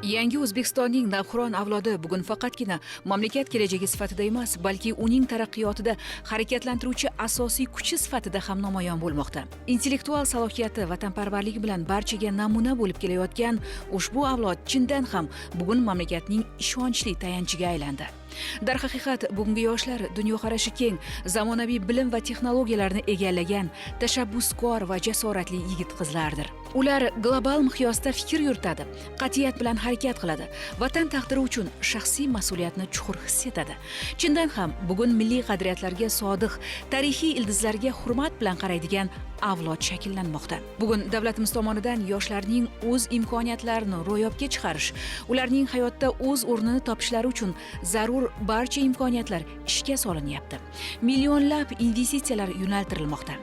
Yangi O'zbekistonning navqiron avlodi bugun faqatgina mamlakat kelajagi sifatida emas, balki uning taraqqiyotida harakatlantiruvchi asosiy kuchi sifatida ham namoyon bo'lmoqda. Intellektual salohiyati, vatanparvarligi bilan barchaga namuna bo'lib kelayotgan ushbu avlod chindan ham bugun mamlakatning ishonchli tayanchiga aylandi. Darhaqiqat, bugungi yoshlar dunyoqarashi keng, zamonaviy bilim va texnologiyalarni egallagan tashabbuskor va jasoratli yigit qizlardir. Ular global miqyosda fikr yuritadi, qat'iyat bilan harakat qiladi, vatan taqdiri uchun shaxsiy mas'uliyatni chuqur his etadi. Chindan ham, bugun milliy qadriyatlarga sodiq, tarixiy ildizlarga hurmat bilan qaraydigan avlod shakllanmoqda. Bugun davlatimiz tomonidan yoshlarning o'z imkoniyatlarini ro'yobga chiqarish, ularning hayotda o'z o'rnini topishlari uchun zarur barcha imkoniyatlar ishga solinyapti. Millionlab investitsiyalar yo'naltirilmoqda.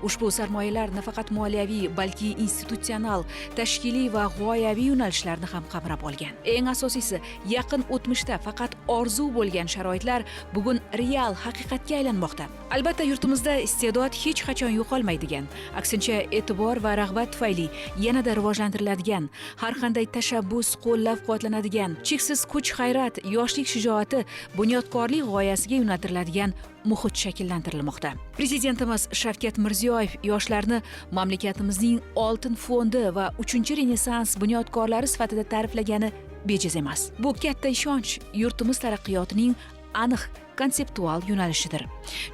Ushbu sarmoyalar nafaqat moliyaviy, balki institutsional, tashkiliy va g'oyaviy yo'nalishlarni ham qamrab olgan. Eng asosiysi, yaqin o'tmishda faqat orzu bo'lgan sharoitlar bugun real haqiqatga aylanmoqda. Albatta, yurtimizda iste'dod hech qachon yo'qolmaydigan, aksincha, e'tibor va rag'bat tufayli yanada rivojlantiriladigan, har qanday tashabbus qo'llab quvvatlanadigan, cheksiz kuch g'ayrat, yoshlik shijoati, bunyodkorlik g'oyasiga yo'naltiriladigan muhit shakllantirilmoqda. Prezidentimiz Shavkat Mirziyoyev yoshlarni mamlakatimizning oltin fondi va uchinchi renessans bunyodkorlari sifatida ta'riflagani bejiz emas. Bu katta ishonch yurtimiz taraqqiyotining aniq konseptual yo'nalishidir,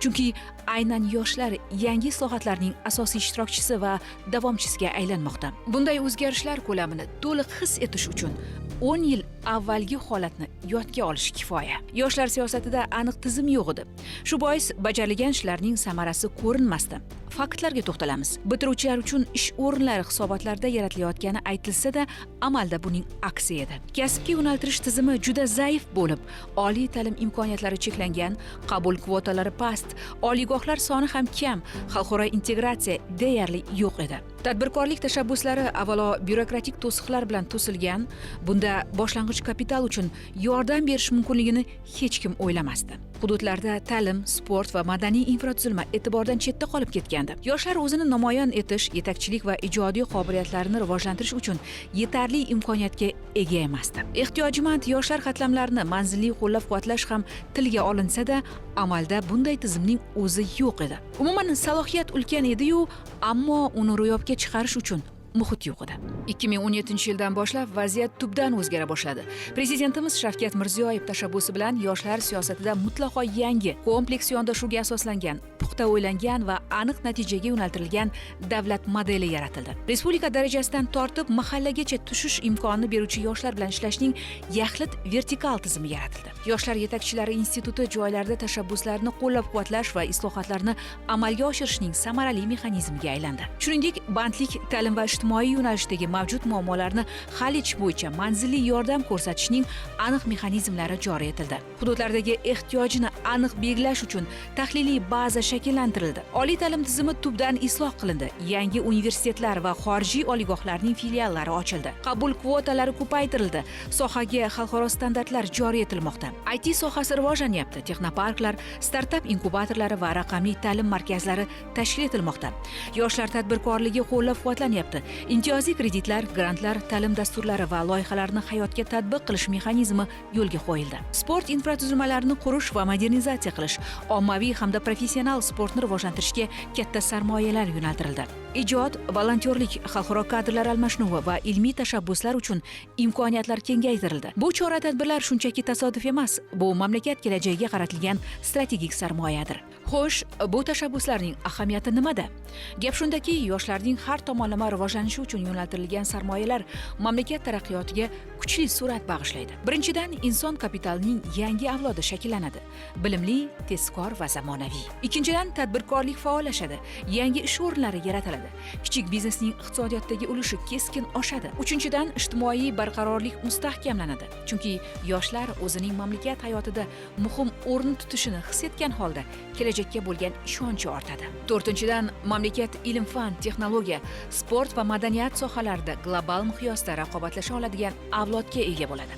chunki aynan yoshlar yangi islohotlarning asosiy ishtirokchisi va davomchisiga aylanmoqda. Bunday o'zgarishlar ko'lamini to'liq his etish uchun 10 yil avvalgi holatni yodga olish kifoya. Yoshlar siyosatida aniq tizim yo'q edi. Shu bois bajarilgan ishlarning samarasi ko'rinmasdi. Faktlarga to'xtalamiz. Bitiruvchilar uchun ish o'rinlari hisobotlarda yaratilayotgani aytilsa-da, amalda buning aksi edi. Kasbga yo'naltirish tizimi juda zaif bo'lib, oliy ta'lim imkoniyatlari cheklangan, qabul kvotalari past, oliygohlar soni ham kam, xalqaro integratsiya deyarli yo'q edi. Tadbirkorlik tashabbuslari avvalo byurokratik to'siqlar bilan to'silgan, bunda boshlang'ich kapital uchun yordam berish mumkinligini hech kim o'ylamasdi. Hududlarda ta'lim, sport va madaniy infratuzilma e'tibordan chetda qolib ketgandi. Yoshlar o'zini namoyon etish, yetakchilik va ijodiy qobiliyatlarini rivojlantirish uchun yetarli imkoniyatga ega emasdi. Ehtiyojmand yoshlar qatlamlarini manzilli qo'llab-quvvatlash ham tilga olinsa-da, amalda bunday tizimning o'zi yo'q edi. Umuman, salohiyat ulkan edi-yu, ammo uni ro'yobga chiqarish uchun muhit yo'q edi. 2017-yildan boshlab vaziyat tubdan o'zgara boshladi. Prezidentimiz Shavkat Mirziyoyev tashabbusi bilan yoshlar siyosatida mutlaqo yangi, kompleks yondashuvga asoslangan, puxta o'ylangan va aniq natijaga yo'naltirilgan davlat modeli yaratildi. Respublika darajasidan tortib mahallagacha tushish imkonini beruvchi yoshlar bilan ishlashning yaxlit vertikal tizimi yaratildi. Yoshlar yetakchilari instituti joylarda tashabbuslarni qo'llab-quvvatlash va islohotlarni amalga oshirishning samarali mexanizmiga aylandi. Shuningdek, bandlik, ta'lim va ijtimoiy yo'nalishdagi mavjud muammolarni hal etish bo'yicha manzilli yordam ko'rsatishning aniq mexanizmlari joriy etildi. Hududlardagi ehtiyojni aniq belgilash uchun tahliliy baza shakllantirildi. Oliy ta'lim tizimi tubdan isloh qilindi. Yangi universitetlar va xorijiy oliygohlarning filiallari ochildi. Qabul kvotalari ko'paytirildi. Sohaga xalqaro standartlar joriy etilmoqda. IT sohasi rivojlanyapti. Texnoparklar, startap inkubatorlari va raqamli ta'lim markazlari tashkil etilmoqda. Yoshlar tadbirkorligi qo'llab-quvvatlanyapti. Imtiyozli kreditlar, grantlar, ta'lim dasturlari va loyihalarni hayotga tatbiq qilish mexanizmi yo'lga qo'yildi. Sport infratuzilmalarini qurish va modernizatsiya qilish, ommaviy hamda professional sportni rivojlantirishga katta sarmoyalar yo'naltirildi. Ijod, volontyorlik, xalqaro kadrlar almashinuvi va ilmiy tashabbuslar uchun imkoniyatlar kengaytirildi. Bu chora tadbirlar shunchaki tasodif emas, bu mamlakat kelajagiga qaratilgan strategik sarmoyadir. Xo'sh, bu tashabbuslarning ahamiyati nimada? Gap shundaki, yoshlarning har tomonlama rivojlanishi uchun yo'naltirilgan sarmoyalar mamlakat taraqqiyotiga kuchli sur'at bag'ishlaydi. Birinchidan, inson kapitalining yangi avlodi shakllanadi. Bilimli, tezkor va zamonaviy. Ikkinchidan, tadbirkorlik faollashadi, yangi ish o'rinlari yaratiladi. Kichik biznesning iqtisodiyotdagi ulushi keskin oshadi. Uchinchidan, ijtimoiy barqarorlik mustahkamlanadi. Chunki yoshlar o'zining mamlakat hayotida muhim o'rin tutishini his etgan holda kelajakka bo'lgan ishonchi ortadi. To'rtinchidan, mamlakat ilm-fan, texnologiya, sport va madaniyat sohalarida global miqyosda raqobatlasha oladigan avlodga ega bo'ladi.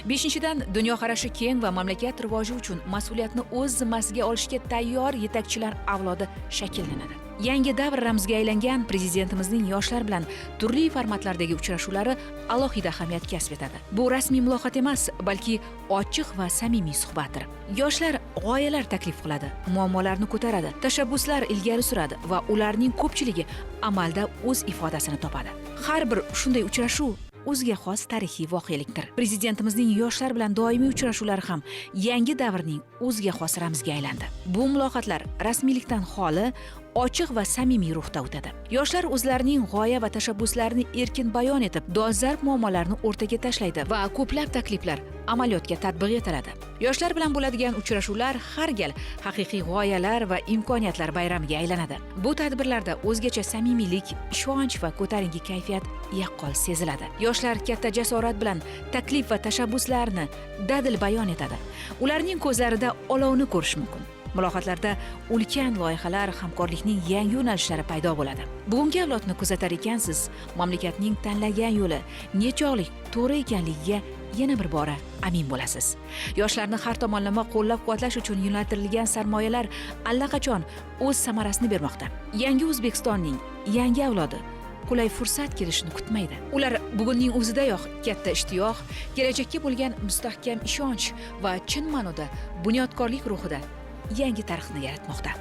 Beshinchidan, dunyoqarashi keng va mamlakat rivoji uchun mas'uliyatni o'z zimmasiga olishga tayyor yetakchilar avlodi shakllanadi. Yangi davr ramziga aylangan Prezidentimizning yoshlar bilan turli formatlardagi uchrashuvlari alohida ahamiyat kasb etadi. Bu rasmiy muloqot emas, balki ochiq va samimiy suhbatdir. Yoshlar g'oyalar taklif qiladi, muammolarni ko'taradi, tashabbuslar ilgari suradi va ularning ko'pchiligi amalda o'z ifodasini topadi. Har bir shunday uchrashuv o'ziga xos tarixiy voqelikdir. Prezidentimizning yoshlar bilan doimiy uchrashuvlari ham yangi davrning o'ziga xos ramziga aylandi. Bu muloqotlar rasmiylikdan xoli, ochiq va samimiy ruhda o'tadi. Yoshlar o'zlarining g'oya va tashabbuslarini erkin bayon etib, dolzarb muammolarni o'rtaga tashlaydi va ko'plab takliflar amaliyotga tatbiq etiladi. Yoshlar bilan bo'ladigan uchrashuvlar har gal haqiqiy g'oyalar va imkoniyatlar bayramiga aylanadi. Bu tadbirlarda o'zgacha samimiylik, ishonch va ko'tarinki kayfiyat yaqqol seziladi. Yoshlar katta jasorat bilan taklif va tashabbuslarni dadil bayon etadi. Ularning ko'zlarida olovni ko'rish mumkin. Muloqotlarda ulkan loyihalar, hamkorlikning yangi yo'nalishlari paydo bo'ladi. Bugungi avlodni kuzatar ekansiz, mamlakatning tanlagan yo'li nechog'lik to'g'ri ekanligiga yana bir bora amin bo'lasiz. Yoshlarni har tomonlama qo'llab quvvatlash uchun yo'naltirilgan sarmoyalar allaqachon o'z samarasini bermoqda. Yangi O'zbekistonning yangi avlodi qulay fursat kelishini kutmaydi. Ular bugunning o'zidayoq katta ishtiyoq, kelajakka bo'lgan mustahkam ishonch va chin ma'noda bunyodkorlik ruhida yangi tarixni yaratmoqda.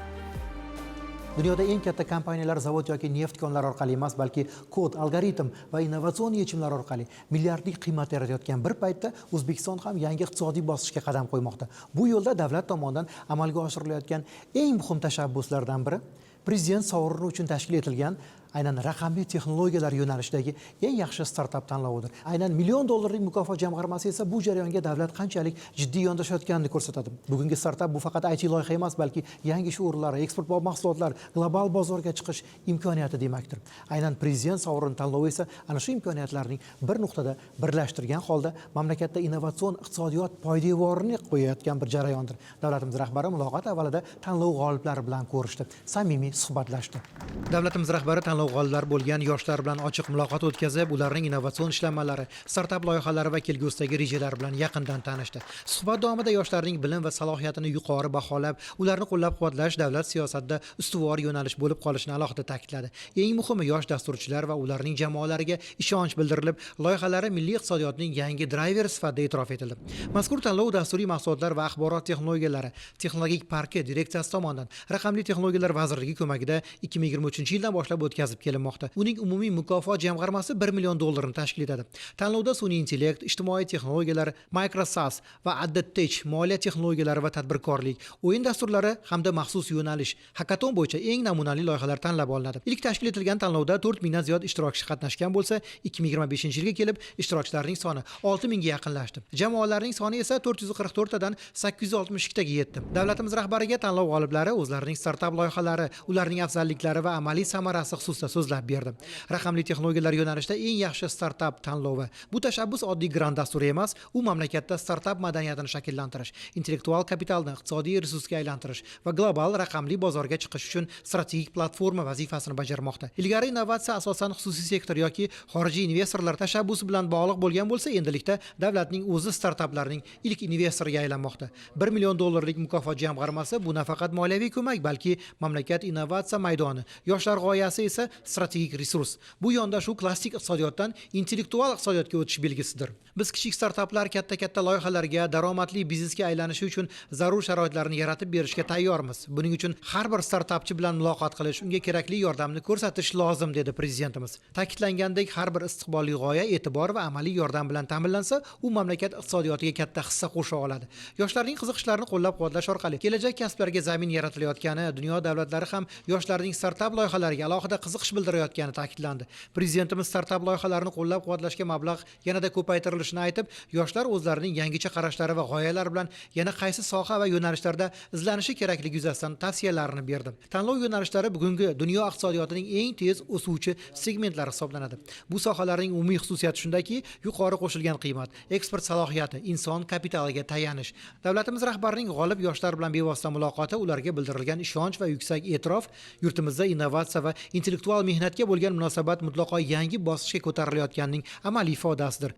Dunyoda eng katta kompaniyalar zavod yoki neft konlari orqali emas, balki kod, algoritm va innovatsion yechimlar orqali milliardlik qiymat yaratayotgan bir paytda O'zbekiston ham yangi iqtisodiy bosqichga qadam qo'ymoqda. Bu yo'lda davlat tomonidan amalga oshirilayotgan eng muhim tashabbuslardan biri Prezident sovrini uchun tashkil etilgan aynan raqamli texnologiyalar yo'nalishidagi eng yaxshi startap tanlovidir. Aynan million dollarlik mukofot jamg'armasi esa bu jarayonga davlat qanchalik jiddiy yondashayotganini ko'rsatadi. Bugungi startap bu faqat IT loyiha emas, balki yangi ish o'rinlari, eksportbop mahsulotlar, global bozorga chiqish imkoniyati demakdir. Aynan Prezident sovrini tanlovi esa ana shu imkoniyatlarning bir nuqtada birlashtirgan holda mamlakatda innovatsion iqtisodiyot poydevorini qo'yayotgan bir jarayondir. Davlatimiz rahbari muloqot avvalida tanlov g'oliblari bilan ko'rishdi, samimiy suhbatlashdi. Davlatimiz rahbari tanlov g'oliblari bo'lgan yoshlar bilan ochiq muloqot o'tkazib, ularning innovatsion ishlanmalari, startap loyihalari va kelgusidagi rejalari bilan yaqindan tanishdi. Suhbat davomida yoshlarning bilim va salohiyatini yuqori baholab, ularni qo'llab-quvvatlash davlat siyosatida ustuvor yo'nalish bo'lib qolishini alohida ta'kidladi. Eng muhimi, yosh dasturchilar va ularning jamoalariga ishonch bildirilib, loyihalari milliy iqtisodiyotning yangi drayveri sifatida e'tirof etildi. Mazkur tanlov Dasturiy mahsulotlar va axborot texnologiyalari texnologik parki direksiyasi tomonidan Raqamli texnologiyalar vazirligi ko'magida 2023 yildan boshlab o'tkazib kelinmoqda. Uning umumiy mukofot jamg'armasi 1 million dollarni tashkil etadi. Tanlovda sun'iy intellekt, ijtimoiy texnologiyalar, MicroSaaS va AdTech, moliya texnologiyalari va tadbirkorlik, o'yin dasturlari hamda maxsus yo'nalish hakaton bo'yicha eng namunali loyihalar tanlab olinadi. Ilk tashkil etilgan tanlovda 4 mingdan ziyod ishtirokchi qatnashgan bo'lsa, 2025 yilga kelib ishtirokchilarning soni 6 mingga yaqinlashdi. Jamoalarning soni esa 444 tadan 862 taga yetdi. Davlatimiz rahbariga tanlov g'oliblari o'zlarining startap loyihalari, ularning afzalliklari va amaliy samarasi xususida so'zlab berdi. Raqamli texnologiyalar yo'nalishida eng yaxshi startap tanlovi. Bu tashabbus oddiy grant dasturi emas, u mamlakatda startap madaniyatini shakllantirish, intellektual kapitalni iqtisodiy resursga aylantirish va global raqamli bozorga chiqish uchun strategik platforma vazifasini bajarmoqda. Ilgari innovatsiya asosan xususiy sektor yoki xorijiy investorlar tashabbusi bilan bog'liq bo'lgan bo'lsa, endilikda davlatning o'zi startaplarning ilk investoriga aylanmoqda. 1 million dollarlik mukofot jamg'armasi bu nafaqat moliyaviy ko'mak, balki mamlakat innovatsiya maydoni, yoshlar g'oyasi esa strategik resurs. Bu yondashuv klassik iqtisodiyotdan intellektual iqtisodiyotga o'tish belgisidir. Biz kichik startaplar katta-katta loyihalarga, daromadli biznesga aylanishi uchun zarur sharoitlarni yaratib berishga tayyormiz. Buning uchun har bir startapchi bilan muloqot qilish, unga kerakli yordamni ko'rsatish lozim, dedi prezidentimiz. Ta'kidlangandek, har bir istiqbolli g'oya e'tibor va amaliy yordam bilan ta'minlansa, u mamlakat iqtisodiyotiga katta hissa qo'sha oladi. Yoshlarning qiziqishlarini qo'llab-quvvatlash orqali kelajak kasblarga zamin yaratilayotgani, dunyo davlatlari ham yoshlarning startap loyihalariga alohida qiziqish bildirayotgani ta'kidlandi. Prezidentimiz startap loyihalarini qo'llab-quvvatlashga mablag' yanada ko'paytirilishini aytib, yoshlar o'zlarining yangicha qarashlari va g'oyalari bilan yana qaysi soha va yo'nalishlarda izlanishi kerakligi yuzasidan tavsiyalarini berdi. Tanlov yo'nalishlari bugungi dunyo iqtisodiyotining eng tez o'suvchi segmentlari hisoblanadi. Bu sohalarning umumiy xususiyati shundaki, yuqori qo'shilgan qiymat, eksport salohiyati, inson kapitaliga tayanish. Davlatimiz rahbarining g'olib yoshlar bilan bevosita muloqoti, ularga bildirilgan ishonch va yuksak e'tirof yurtimizda innovatsiya va intellektual mehnatga bo'lgan munosabat mutlaqo yangi bosqichga ko'tarilayotganining amaliy ifodasidir.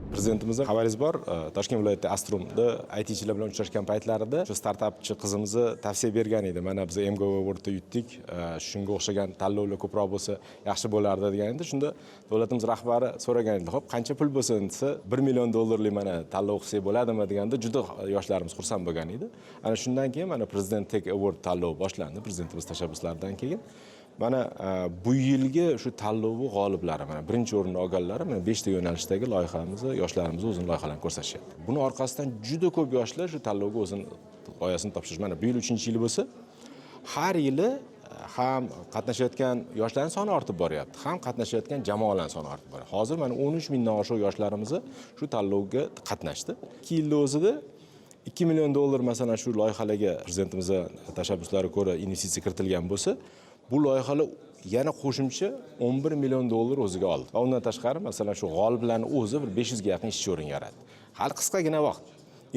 Prezidentimizdan xabaringiz bor, Toshkent viloyatida Astrumda ITchilar bilan uchrashgan paytlarida shu startapchi qizimizni tavsiya bergan edi. Mana biz MGO Awardda yutdik, shunga o'xshagan tanlovlar ko'proq bo'lsa yaxshi bo'lardi degan edi. Shunda davlatimiz rahbari so'ragan edi: "Xo'p, qancha pul bo'lsin?" desa, 1 million dollarlik mana tanlov qilsak bo'ladimi deganda juda yoshlarimiz xursand bo'lgan edi. Ana shundan keyin mana President Tech Award tanlovi boshlandi, prezidentimiz tashabbuslaridan keyin. Mana bu yilgi shu tanlovi g'oliblari, mana birinchi o'rinni olganlari mana 5 ta yo'nalishdagi loyihamizni, yoshlarimiz o'zini loyihalarini ko'rsatishyapti. Buni orqasidan juda ko'p yoshlar shu tanlovga o'zini g'oyasini topshirish. Mana bu yil 3-yil bo'lsa, har yili ham qatnashayotgan yoshlarning soni ortib boryapti, ham qatnashayotgan jamoalarning soni ortib boryapti. Hozir mana 13 mingdan oshiq yoshlarimiz shu tanlovga qatnashdi. 2 yilda o'zida 2 million dollar masalan shu loyihalarga prezidentimiz tashabbuslariga ko'ra investitsiya kiritilgan bo'lsa, bu loyihalar yana qo'shimcha 11 million dollar o'ziga oldi. Va undan tashqari masalan shu g'oliblarning o'zi bir 500 ga yaqin ishchi o'rin yaratdi. Hali qisqagina vaqt.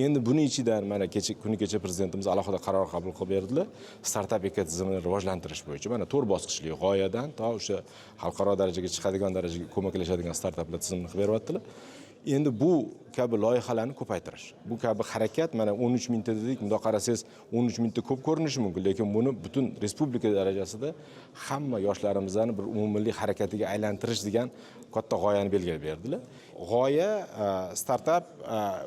Endi buni ichidan mana kecha kuni kecha prezidentimiz alohida qaror qabul qilib berdilar. Startap ekotizimini rivojlantirish bo'yicha mana 4 bosqichli g'oyadan to o'sha xalqaro darajaga chiqadigan darajaga ko'maklashadigan startaplar tizimini qilib beryaptilar. Endi bu kabi loyihalarni ko'paytirish. Bu kabi harakat mana 13 mingta dedik, bundoq qarasangiz 13 mingta ko'p ko'rinishi mumkin, lekin buni butun respublika darajasida hamma yoshlarimizni bir umummilliy harakatiga aylantirish degan katta g'oyani belgilab berdilar. G'oya startap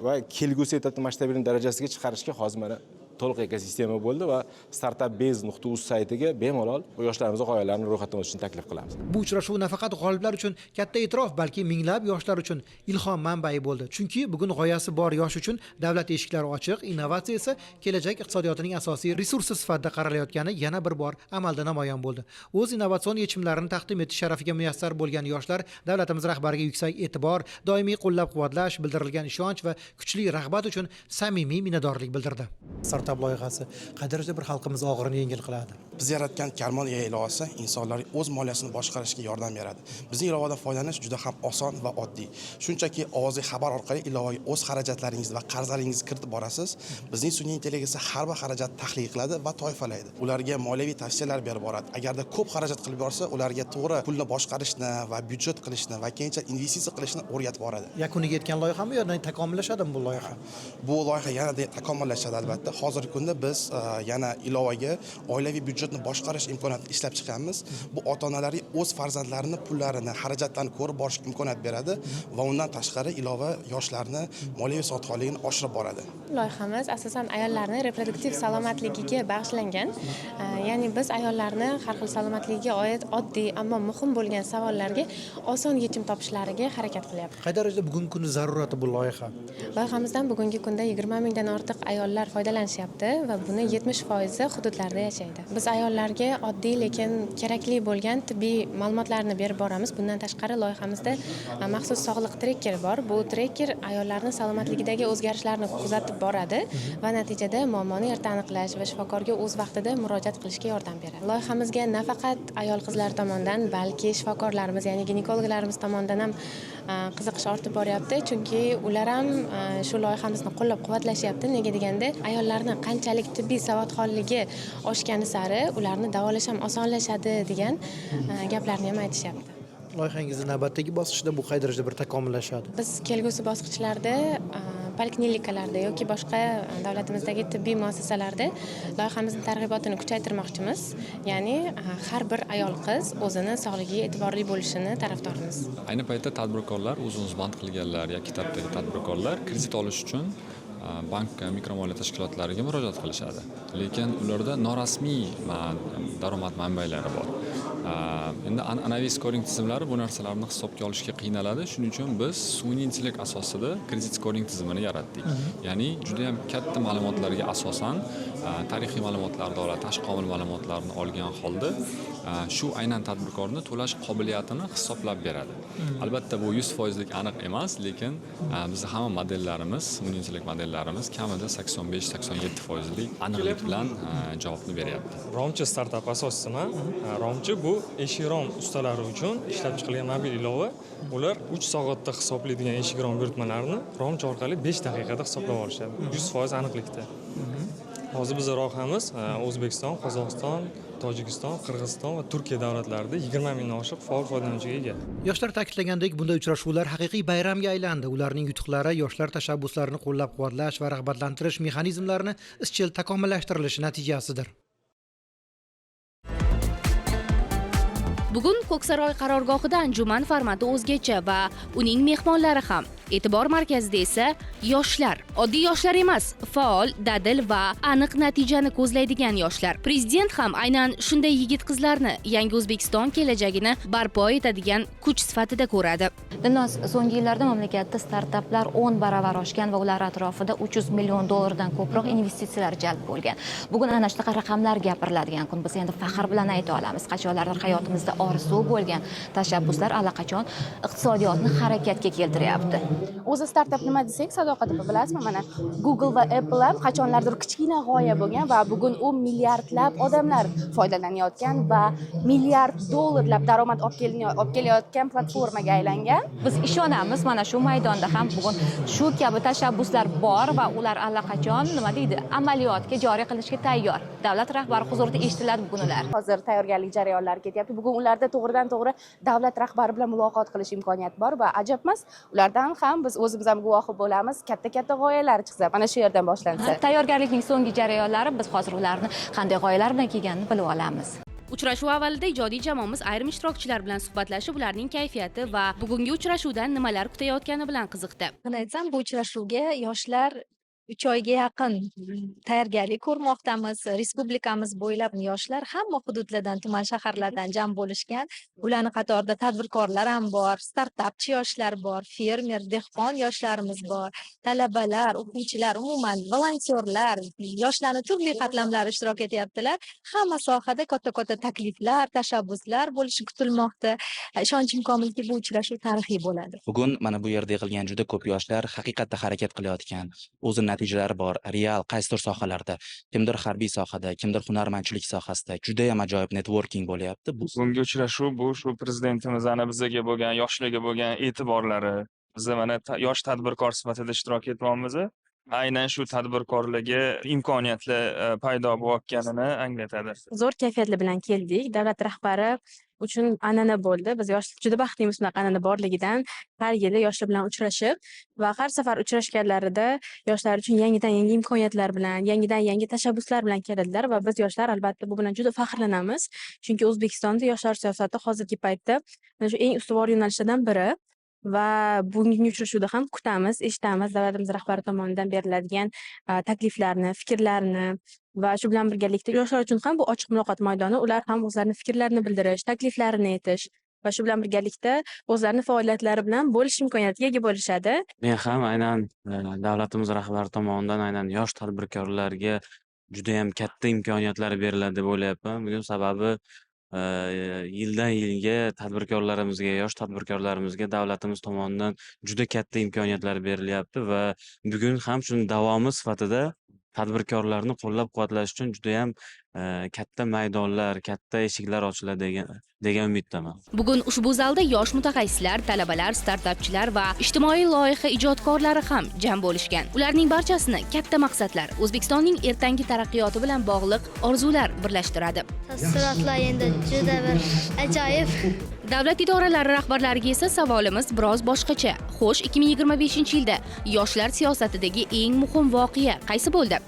va kelgusi etapda masshtabirning darajasiga chiqarishga hozir mana to'liq ekosistema bo'ldi va startupbase.uz saytiga bemalol yoshlarimizni g'oyalarini ro'yxatdan o'tishni taklif qilamiz. Bu uchrashuv nafaqat g'oliblar uchun katta e'tirof, balki minglab yoshlar uchun ilhom manbai bo'ldi. Chunki bugun g'oyasi bor yosh uchun davlat eshiklari ochiq, innovatsiya esa kelajak iqtisodiyotining asosiy resursi sifatida qaralayotgani yana bir bor amalda namoyon bo'ldi. O'z innovatsion yechimlarini taqdim etish sharafiga muyassar bo'lgan yoshlar davlatimiz rahbariga yuksak e'tibor, doimiy qo'llab-quvvatlash, bildirilgan ishonch va kuchli rag'bat uchun samimiy minnatdorlik bildirdi. Startap loyihasi qay darajada bir xalqimiz og'irini yengil qiladi? Biz yaratgan Karmon AI ilovasi insonlarga o'z moliyasini boshqarishga yordam beradi. Bizning ilovadan foydalanish juda ham oson va oddiy. Shunchaki ovozli xabar orqali ilovaga o'z xarajatlaringizni va qarzlaringizni kiritib borasiz. Bizning sun'iy intellekt esa har bir xarajatni tahlil qiladi va toifalaydi. Ularga moliyaviy tavsiyalar berib boradi. Agarda ko'p xarajat qilib borsa, ularga to'g'ri pulni boshqarishni va byudjet qilishni va keyinchalik investitsiya qilishni o'rgatib boradi. Yakuniga yetgan loyihami yo takomillashadimi bu loyiha? Bu loyiha yanada takomillashadi albatta. Hozirgi kunda biz yana ilovaga oilaviy byudjetni boshqarish imkoniyatini ishlab chiqamiz. Bu ota-onalarga o'z farzandlarini pullarini, xarajatlarini ko'rib borish imkoniyat beradi va undan tashqari ilova yoshlarni moliyaviy savodxonligini oshirib boradi. Loyihamiz asosan ayollarni reproduktiv salomatligiga bag'ishlangan. Ya'ni biz ayollarni har xil salomatligiga oid oddiy, ammo muhim bo'lgan savollarga oson yechim topishlariga harakat qilyapmiz. Qay darajada bugungi kunda zarurati bu loyiha? Loyihamizdan bugungi kunda 20 mingdan ortiq ayollar foydalanishyapti va buni 70% hududlarda yashaydi. Biz ayollarga oddiy, lekin kerakli bo'lgan tibbiy ma'lumotlarni berib boramiz. Bundan tashqari loyihamizda maxsus sog'liq trekkeri bor. Bu trekker ayollarni salomatligidagi o'zgarishlarni kuzatib boradi va natijada muammoni erta aniqlash va shifokorga o'z vaqtida murojaat qilishga yordam beradi. Loyihamizga nafaqat ayol qizlar tomonidan, balki shifokorlarimiz, ya'ni ginekologlarimiz tomonidan ham qiziqish ortib boryapti, chunki ular ham shu loyihamizni qo'llab-quvvatlashyapti. Nega deganda, ayollarni qanchalik tibbiy savodxonligi oshgani sari ularni davolash ham osonlashadi degan gaplarni ham aytishyapti. Loyihangizni navbatdagi bosqichda bu qay darajada bir takomillashadi? Biz kelgusi bosqichlarda poliklinikalarda yoki boshqa davlatimizdagi tibbiy muassasalarda loyihamizni targ'ibotini kuchaytirmoqchimiz. Ya'ni har bir ayol qiz o'zini sog'ligiga e'tiborli bo'lishini tarafdorimiz. Ayni paytda tadbirkorlar, o'zini o'zi band qilganlar yoki tartibdagi tadbirkorlar kredit olish uchun bank, mikromoliya tashkilotlariga murojaat qilishadi. Lekin ularda norasmiy daromad manbalari bor. Endi an'anaviy skoring tizimlari bu narsalarni hisobga olishga qiynaladi. Shuning uchun biz sun'iy intellekt asosida kredit skoring tizimini yaratdik. Ya'ni juda ham katta ma'lumotlarga asosan, tarixiy ma'lumotlarni oladi, tashqi omil ma'lumotlarini olgan holda shu aynan tadbirkorni to'lash qobiliyatini hisoblab beradi. Albatta bu 100%lik aniq emas, lekin bizni hamma modellarimiz, sun'iy intellekt modellarimiz kamida 85-87%lik aniqlik bilan javobni beryapti. Romchi startap asoschisiman. Romchi bu eshik rom ustalari uchun ishlab chiqilgan mobil ilova. Ular 3 soatda hisoblaydigan eshik rom buyurtmalarini Romchi orqali 5 daqiqada hisoblab olishadi. 100% aniqlikda. Hozir bizni loyihamiz O'zbekiston, Qozog'iston, Tojikiston, Qirg'iziston va Turkiya davlatlarida 20 mingdan oshiq faol foydalanuvchiga ega. Yoshlar ta'kidlagandek, bunday uchrashuvlar haqiqiy bayramga aylandi. Ularning yutuqlari yoshlar tashabbuslarini qo'llab-quvvatlash va rag'batlantirish mexanizmlarini izchil takomillashtirilishi natijasidir. Bugun Ko'ksaroy qarorgohida anjuman formati o'zgacha va uning mehmonlari ham. E'tibor markazida esa yoshlar. Oddiy yoshlar emas, faol, dadil va aniq natijani ko'zlaydigan yoshlar. Prezident ham aynan shunday yigit-qizlarni yangi O'zbekiston kelajagini barpo etadigan kuch sifatida ko'radi. Dilnoz, so'nggi yillarda mamlakatda startaplar 10 baravar oshgan va ular atrofida 300 million dollardan ko'proq investitsiyalar jalb bo'lgan. Bugun ana shunaqa raqamlar gapiriladigan kun. Biz endi faxr bilan ayta olamiz, qachonlardir hayotimizda orzu bo'lgan tashabbuslar allaqachon iqtisodiyotni harakatga keltiryapti. O'zi startap nima desak, Sadoqat opa, bilasizmi, mana Google va Apple ham qachonlardir kichkina g'oya bo'lgan va bugun u milliardlab odamlar foydalanayotgan va milliard dollarlab daromad olib kelayotgan platformaga aylangan. Biz ishonamiz, mana shu maydonda ham bugun shu kabi tashabbuslar bor va ular allaqachon, nima deydi, amaliyotga joriy qilishga tayyor. Davlat rahbari huzurida eshitiladi bugun ular. Hozir tayyorgarlik jarayonlari ketyapti. Bugun ularda to'g'ridan to'g'ri davlat rahbari bilan muloqot qilish imkoniyati bor va ajab emas, ulardan ham biz o'zimiz ham guvohi bo'lamiz. Katta-katta g'oyalar chiqsa, mana shu yerdan boshlansa. Tayyorgarlikning so'nggi jarayonlari, biz hozir ularni qanday g'oyalar bilan kelganini bilib olamiz. Uchrashuv avvalida ijodiy jamoamiz ayrim ishtirokchilar bilan suhbatlashib, ularning kayfiyati va bugungi uchrashuvdan nimalar kutayotgani bilan qiziqdi. Buni aytsam, bu uchrashuvga yoshlar 3 oyga yaqin tayyorgarlik ko'rmoqdamiz. Respublikamiz bo'ylab yoshlar hamma hududlardan, tuman shaharlardan jam bo'lishgan. Ularni qatorida tadbirkorlar ham bor, startapchi yoshlar bor, fermer, dehqon yoshlarimiz bor, talabalar, o'quvchilar, umuman volontyorlar, yoshlarni turli qatlamlari ishtirok etyaptilar. Hamma sohada katta-katta takliflar, tashabbuslar bo'lishi kutilmoqda. Ishonchim komilki, bu uchrashuv tarixiy bo'ladi. Bugun mana bu yerda yig'ilgan juda ko'p yoshlar haqiqatda harakat qilayotgan, o'zini natijalari bor, real qaysidir sohalarda, kimdir harbiy sohada, kimdir hunarmandchilik sohasida juda ham ajoyib networking bo'lyapti. Bugungi uchrashuv bu shu prezidentimizni bizga bo'lgan, yoshlarga bo'lgan e'tiborlari. Biz mana yosh tadbirkor sifatida ishtirok etyapmiz. Aynan shu tadbirkorlarga imkoniyatlar paydo bo'layotganini anglatadi. Zo'r kayfiyatlar bilan keldik. Davlat rahbari uchun an'ana bo'ldi. Biz yosh juda baxtlimiz bunaqa an'ana borligidan. Har yili yoshlar bilan uchrashib va har safar uchrashganlarida yoshlar uchun yangidan yangi imkoniyatlar bilan, yangidan yangi tashabbuslar bilan keladilar va biz yoshlar albatta bu bilan juda faxrlanamiz. Chunki O'zbekistonda yoshlar siyosati hozirgi paytda mana shu eng ustuvor yo'nalishlardan biri va bugungi uchrashuvda ham kutamiz, eshitamiz davlatimiz rahbari tomonidan beriladigan takliflarni, fikrlarni va shu bilan birgalikda yoshlar uchun ham bu ochiq muloqot maydoni, ular ham o'zlarini fikrlarini bildirish, takliflarini aytish va shu bilan birgalikda o'zlarini faoliyatlari bilan bo'lish imkoniyatiga ega bo'lishadi. Men ham aynan davlatimiz rahbari tomonidan aynan yosh tadbirkorlarga juda ham katta imkoniyatlar beriladi deb o'ylayapman. Bugun sababi yildan yilga tadbirkorlarimizga, yosh tadbirkorlarimizga davlatimiz tomonidan juda katta imkoniyatlar berilyapti va bugun ham shuni davomi sifatida tadbirkorlarni qo'llab-quvvatlash uchun juda ham katta maydonlar, katta eshiklar ochiladi degan umiddaman. Bugun ushbu zalda yosh mutaxassislar, talabalar, startapchilar va ijtimoiy loyiha ijodkorlari ham jam bo'lishgan. Ularning barchasini katta maqsadlar, O'zbekistonning ertangi taraqqiyoti bilan bog'liq orzular birlashtiradi. Taassurotlar endi juda bir ajoyib. Davlat idoralari rahbarlariga esa savolimiz biroz boshqacha. Xo'sh, 2025-yilda yoshlar siyosatidagi eng muhim voqea qaysi bo'ldi?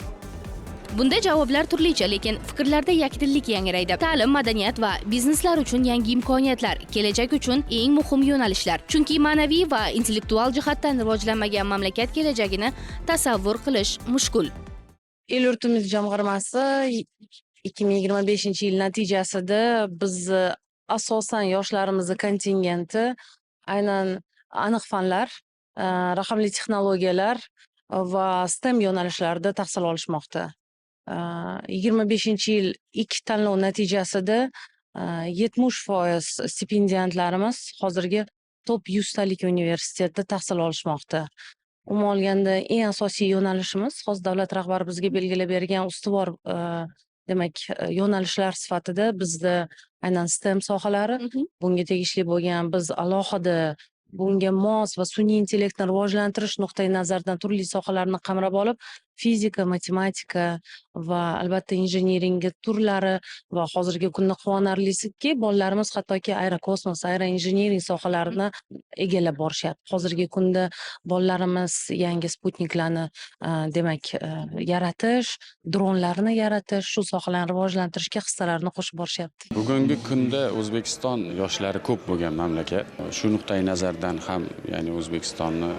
Bunda javoblar turlicha, lekin fikrlarda yakdillik yangraydi. Ta'lim, madaniyat va bizneslar uchun yangi imkoniyatlar, kelajak uchun eng muhim yo'nalishlar. Chunki ma'naviy va intellektual jihatdan rivojlanmagan mamlakat kelajagini tasavvur qilish mushkul. El yurtimiz jamg'armasi 2025-yil natijasida biz asosan yoshlarimizni kontingenti aynan aniq fanlar, raqamli texnologiyalar va STEM yo'nalishlarida tahsil olishmoqda. 25-yil ilk tanlov natijasida 70% stipendiantlarimiz hozirgi top 100 talik universitetda tahsil olishmoqda. Umuman olganda eng asosiy yo'nalishimiz hozir davlat rahbari bizga belgilab bergan ustuvor demak yo'nalishlar sifatida bizda aynan STEM sohalari, bunga tegishli bo'lgan biz alohida bunga mos va sun'iy intellektni rivojlantirish nuqtai nazaridan turli sohalarni qamrab olib, Fizika, matematika va albatta injiniringi turlari va hozirgi kunda quvonarlisiki, bolalarimiz hattoki aerokosmos, aeroinjiniring sohalarini egallab borishyapti. Hozirgi kunda bolalarimiz yangi sputniklarni demak yaratish, dronlarni yaratish, shu sohalarni rivojlantirishga hissalarini qo'shib borishyapti. Bugungi kunda O'zbekiston yoshlari ko'p bo'lgan mamlakat. Shu nuqtai nazardan ham, ya'ni O'zbekistonni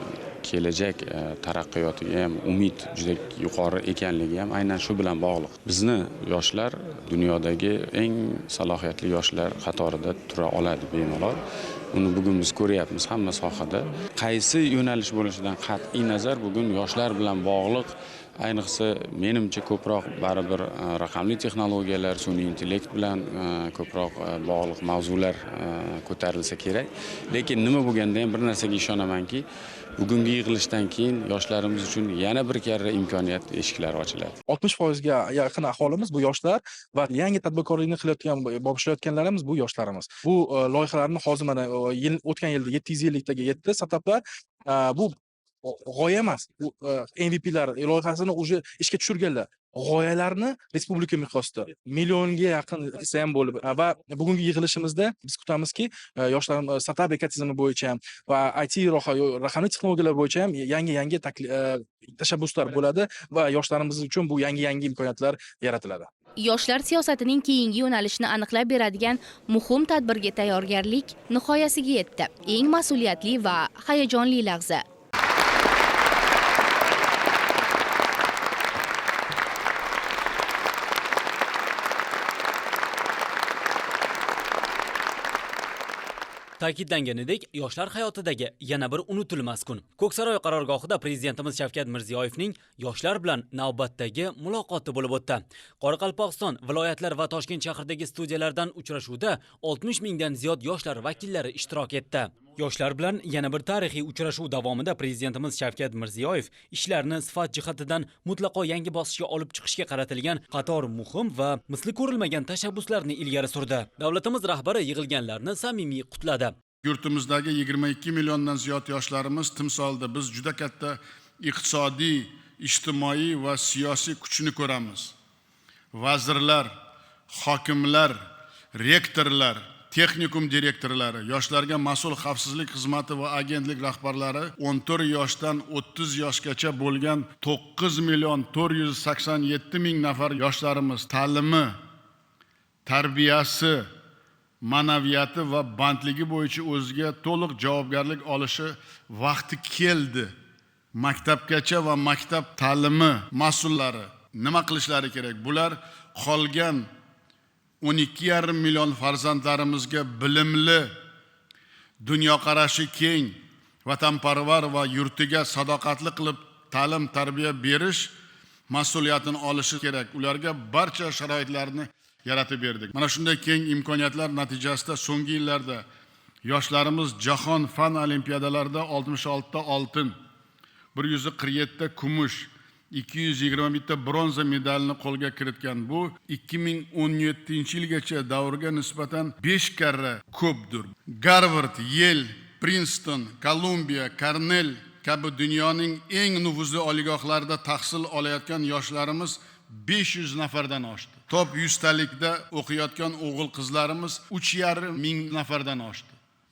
kelajak taraqqiyotiga ham umid juda yuqori ekanligi ham aynan shu bilan bog'liq. Bizni yoshlar dunyodagi eng salohiyatli yoshlar qatorida tura oladi bemalol. Uni bugun biz ko'ryapmiz hamma sohada. Qaysi yo'nalish bo'lishidan qat'iy nazar bugun yoshlar bilan bog'liq, ayniqsa menimcha ko'proq baribir raqamli texnologiyalar, sun'iy intellekt bilan ko'proq bog'liq mavzular ko'tarilsa kerak. Lekin nima bo'lganda ham bir narsaga ishonamanki, bugungi yig'ilishdan keyin yoshlarimiz uchun yana bir karra imkoniyat eshiklari ochiladi. 60% ga yaqin aholimiz bu yoshlar va yangi tadbirkorlikni qilayotgan, boshlayotganlarimiz bu yoshlarimiz. Bu loyihalarni hozir mana o'tgan yilda 750 taga yetdi startaplar. Bu g'oya emas. Bu MVPlar loyihasini уже ishga tushirganlar. G'oyalarni respublika miqyosida millionga yaqin hissa ham bo'lib va bugungi yig'ilishimizda biz kutamizki, yoshlar startap ekotizmi bo'yicha ham va IT raqamli texnologiyalar bo'yicha ham yangi tashabbuslar bo'ladi va yoshlarimiz uchun bu yangi imkoniyatlar yaratiladi. Yoshlar siyosatining keyingi yo'nalishini aniqlab beradigan muhim tadbirga tayyorgarlik nihoyasiga yetdi. Eng mas'uliyatli va hayajonli lahza. Ta'kidlanganidek, yoshlar hayotidagi yana bir unutilmas kun. Ko'ksaroy qarorgohida Prezidentimiz Shavkat Mirziyoyevning yoshlar bilan navbatdagi muloqoti bo'lib o'tdi. Qoraqalpog'iston, viloyatlar va Toshkent shahridagi studiyalardan uchrashuvda 60 mingdan ziyod yoshlar vakillari ishtirok etdi. Yoshlar bilan yana bir tarixiy uchrashuv davomida Prezidentimiz Shavkat Mirziyoyev ishlarni sifat jihatidan mutlaqo yangi bosqichga olib chiqishga qaratilgan qator muhim va misli ko'rilmagan tashabbuslarni ilgari surdi. Davlatimiz rahbari yig'ilganlarni samimiy qutladi. Yurtimizdagi 22 milliondan ziyod yoshlarimiz timsolida biz juda katta iqtisodiy, ijtimoiy va siyosiy kuchni ko'ramiz. Vazirlar, hokimlar, rektorlar, texnikum direktorlari, yoshlarga mas'ul xavfsizlik xizmati va agentlik rahbarlari 14 yoshdan 30 yoshgacha bo'lgan 9 million 487 ming nafar yoshlarimiz ta'limi, tarbiyasi, ma'naviyati va bandligi bo'yicha o'ziga to'liq javobgarlik olishi vaqti keldi. Maktabgacha va maktab ta'limi mas'ullari nima qilishlari kerak? Bular qolgan 12,5 million farzandlarimizga bilimli, dunyoqarashi keng, vatanparvar va yurtiga sadoqatli qilib ta'lim tarbiya berish mas'uliyatini olishi kerak. Ularga barcha sharoitlarni yaratib berdik. Mana shunday keng imkoniyatlar natijasida so'nggi yillarda yoshlarimiz jahon fan olimpiadalarida 66 ta oltin, 147 ta kumush, 221 ta bronza medalini qo'lga kiritgan. Bu 2017-yilgacha davrga nisbatan 5 karra ko'pdir. Garvard, Yale, Princeton, Kolumbiya, Cornell kabi dunyoning eng nufuzli oliygohlarida tahsil olayotgan yoshlarimiz 500 nafardan oshdi. Top 100 talikda o'qiyotgan o'g'il qizlarimiz 3,5 ming nafardan oshdi.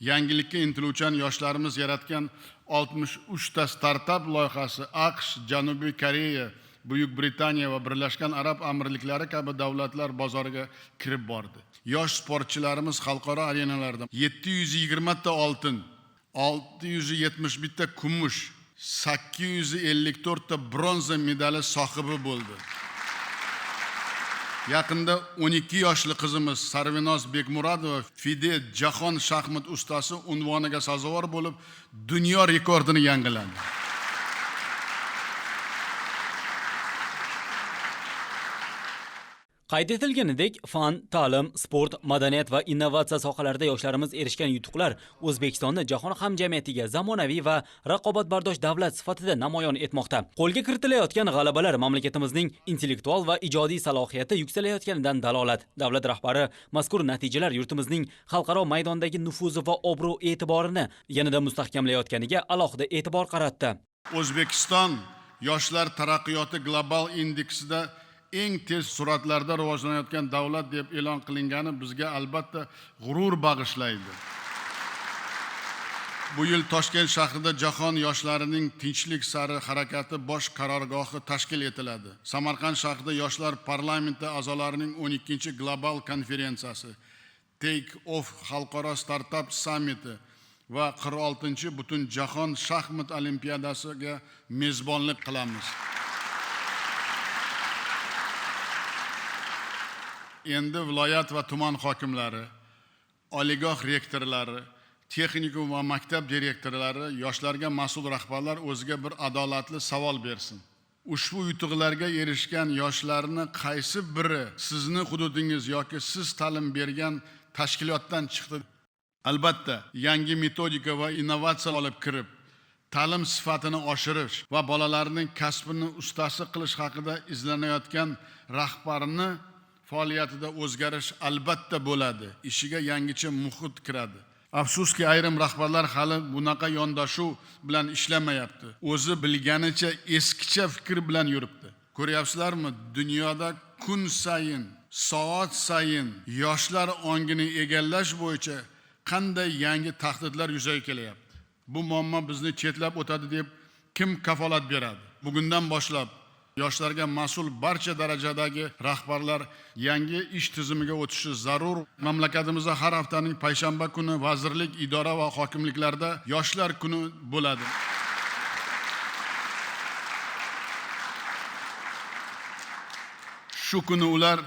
Yangilikka intiluvchan yoshlarimiz yaratgan 63 ta startap loyihasi AQSh, Janubiy Koreya, Buyuk Britaniya va Birlashgan Arab Amirliklari kabi davlatlar bozoriga kirib bordi. Yosh sportchilarimiz xalqaro arenalarda 720 ta oltin, 671 ta kumush, 854 ta bronza medali sohibi bo'ldi. Yaqinda 12 yoshli qizimiz Sarvinoz Bekmuradova FIDE jahon shaxmat ustasi unvoniga sazovor bo'lib, dunyo rekordini yangiladi. Qayd etilganidek, fan, ta'lim, sport, madaniyat va innovatsiya sohalarida yoshlarimiz erishgan yutuqlar O'zbekistonni jahon hamjamiyatiga zamonaviy va raqobatbardosh davlat sifatida namoyon etmoqda. Qo'lga kiritilayotgan g'alabalar mamlakatimizning intellektual va ijodiy salohiyati yuksalayotganidan dalolat. Davlat rahbari mazkur natijalar yurtimizning xalqaro maydondagi nufuzi va obro' e'tiborini yanada mustahkamlayotganiga alohida e'tibor qaratdi. O'zbekiston Yoshlar taraqqiyoti global indeksida eng tez sur'atlarda rivojlanayotgan davlat deb e'lon qilingani bizga albatta g'urur bag'ishlaydi. Bu yil Toshkent shahrida jahon yoshlarining tinchlik sari harakati bosh qarorgohi tashkil etiladi. Samarqand shahrida yoshlar parlamenti a'zolarining 12-global konferensiyasi, Take Off xalqaro startap sammiti va 46-butunjahon shaxmat olimpiadasiga mezbonlik qilamiz. Endi viloyat va tuman hokimlari, oliygoh rektorlari, texnikum va maktab direktorlari, yoshlarga mas'ul rahbarlar o'ziga bir adolatli savol bersin. Ushbu yutuqlarga erishgan yoshlarni qaysi biri sizni hududingiz yoki siz ta'lim bergan tashkilotdan chiqdi? Albatta, yangi metodika va innovatsiya olib kirib, ta'lim sifatini oshirish va bolalarning kasbini ustasi qilish haqida izlanayotgan rahbarni faoliyatida o'zgarish albatta bo'ladi. Ishiga yangicha muhit kiradi. Afsuski, ayrim rahbarlar hali bunaqa yondashuv bilan ishlamayapti. O'zi bilganicha eskicha fikr bilan yuribdi. Ko'ryapsizlarmi, dunyoda kun sayin, soat sayin yoshlar ongini egallash bo'yicha qanday yangi tahdidlar yuzaga kelyapti. Bu muammo bizni chetlab o'tadi deb kim kafolat beradi? Bugundan boshlab yoshlarga mas'ul barcha darajadagi rahbarlar yangi ish tizimiga o'tishi zarur. Mamlakatimizda har haftaning payshanba kuni vazirlik, idora va hokimliklarda yoshlar kuni bo'ladi. Shu kuni ular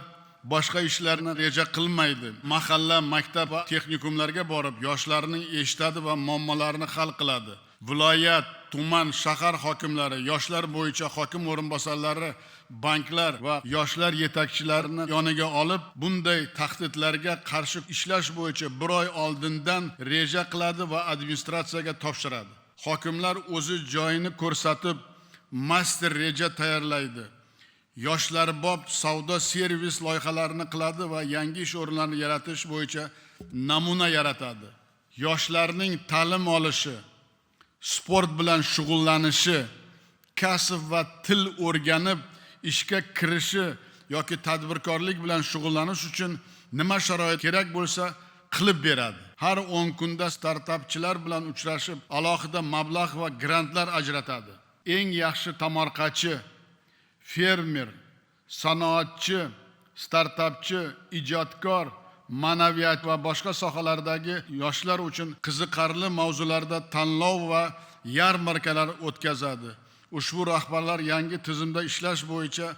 boshqa ishlarni reja qilmaydi. Mahalla, maktab va texnikumlarga borib yoshlarning eshitadi va muammolarini hal qiladi. Viloyat, tuman, shahar hokimlari, yoshlar bo'yicha hokim o'rinbosarlari, banklar va yoshlar yetakchilarini yoniga olib, bunday tahdidlarga qarshi ishlash bo'yicha bir oy oldindan reja qiladi va administratsiyaga topshiradi. Hokimlar o'zi joyini ko'rsatib, master reja tayyorlaydi. Yoshlarbob savdo servis loyihalarini qiladi va yangi ish o'rinlarini yaratish bo'yicha namuna yaratadi. Yoshlarning ta'lim olishi, sport bilan shug'ullanishi, kasb va til o'rganib ishga kirishi yoki tadbirkorlik bilan shug'ullanish uchun nima sharoit kerak bo'lsa qilib beradi. Har 10 kunda startapchilar bilan uchrashib, alohida mablag' va grantlar ajratadi. Eng yaxshi tomorqachi, fermer, sanoatchi, startapchi, ijodkor, ma'naviyat va boshqa sohalardagi yoshlar uchun qiziqarli mavzularda tanlov va yarmarkalar o'tkazadi. Ushbu rahbarlar yangi tizimda ishlash bo'yicha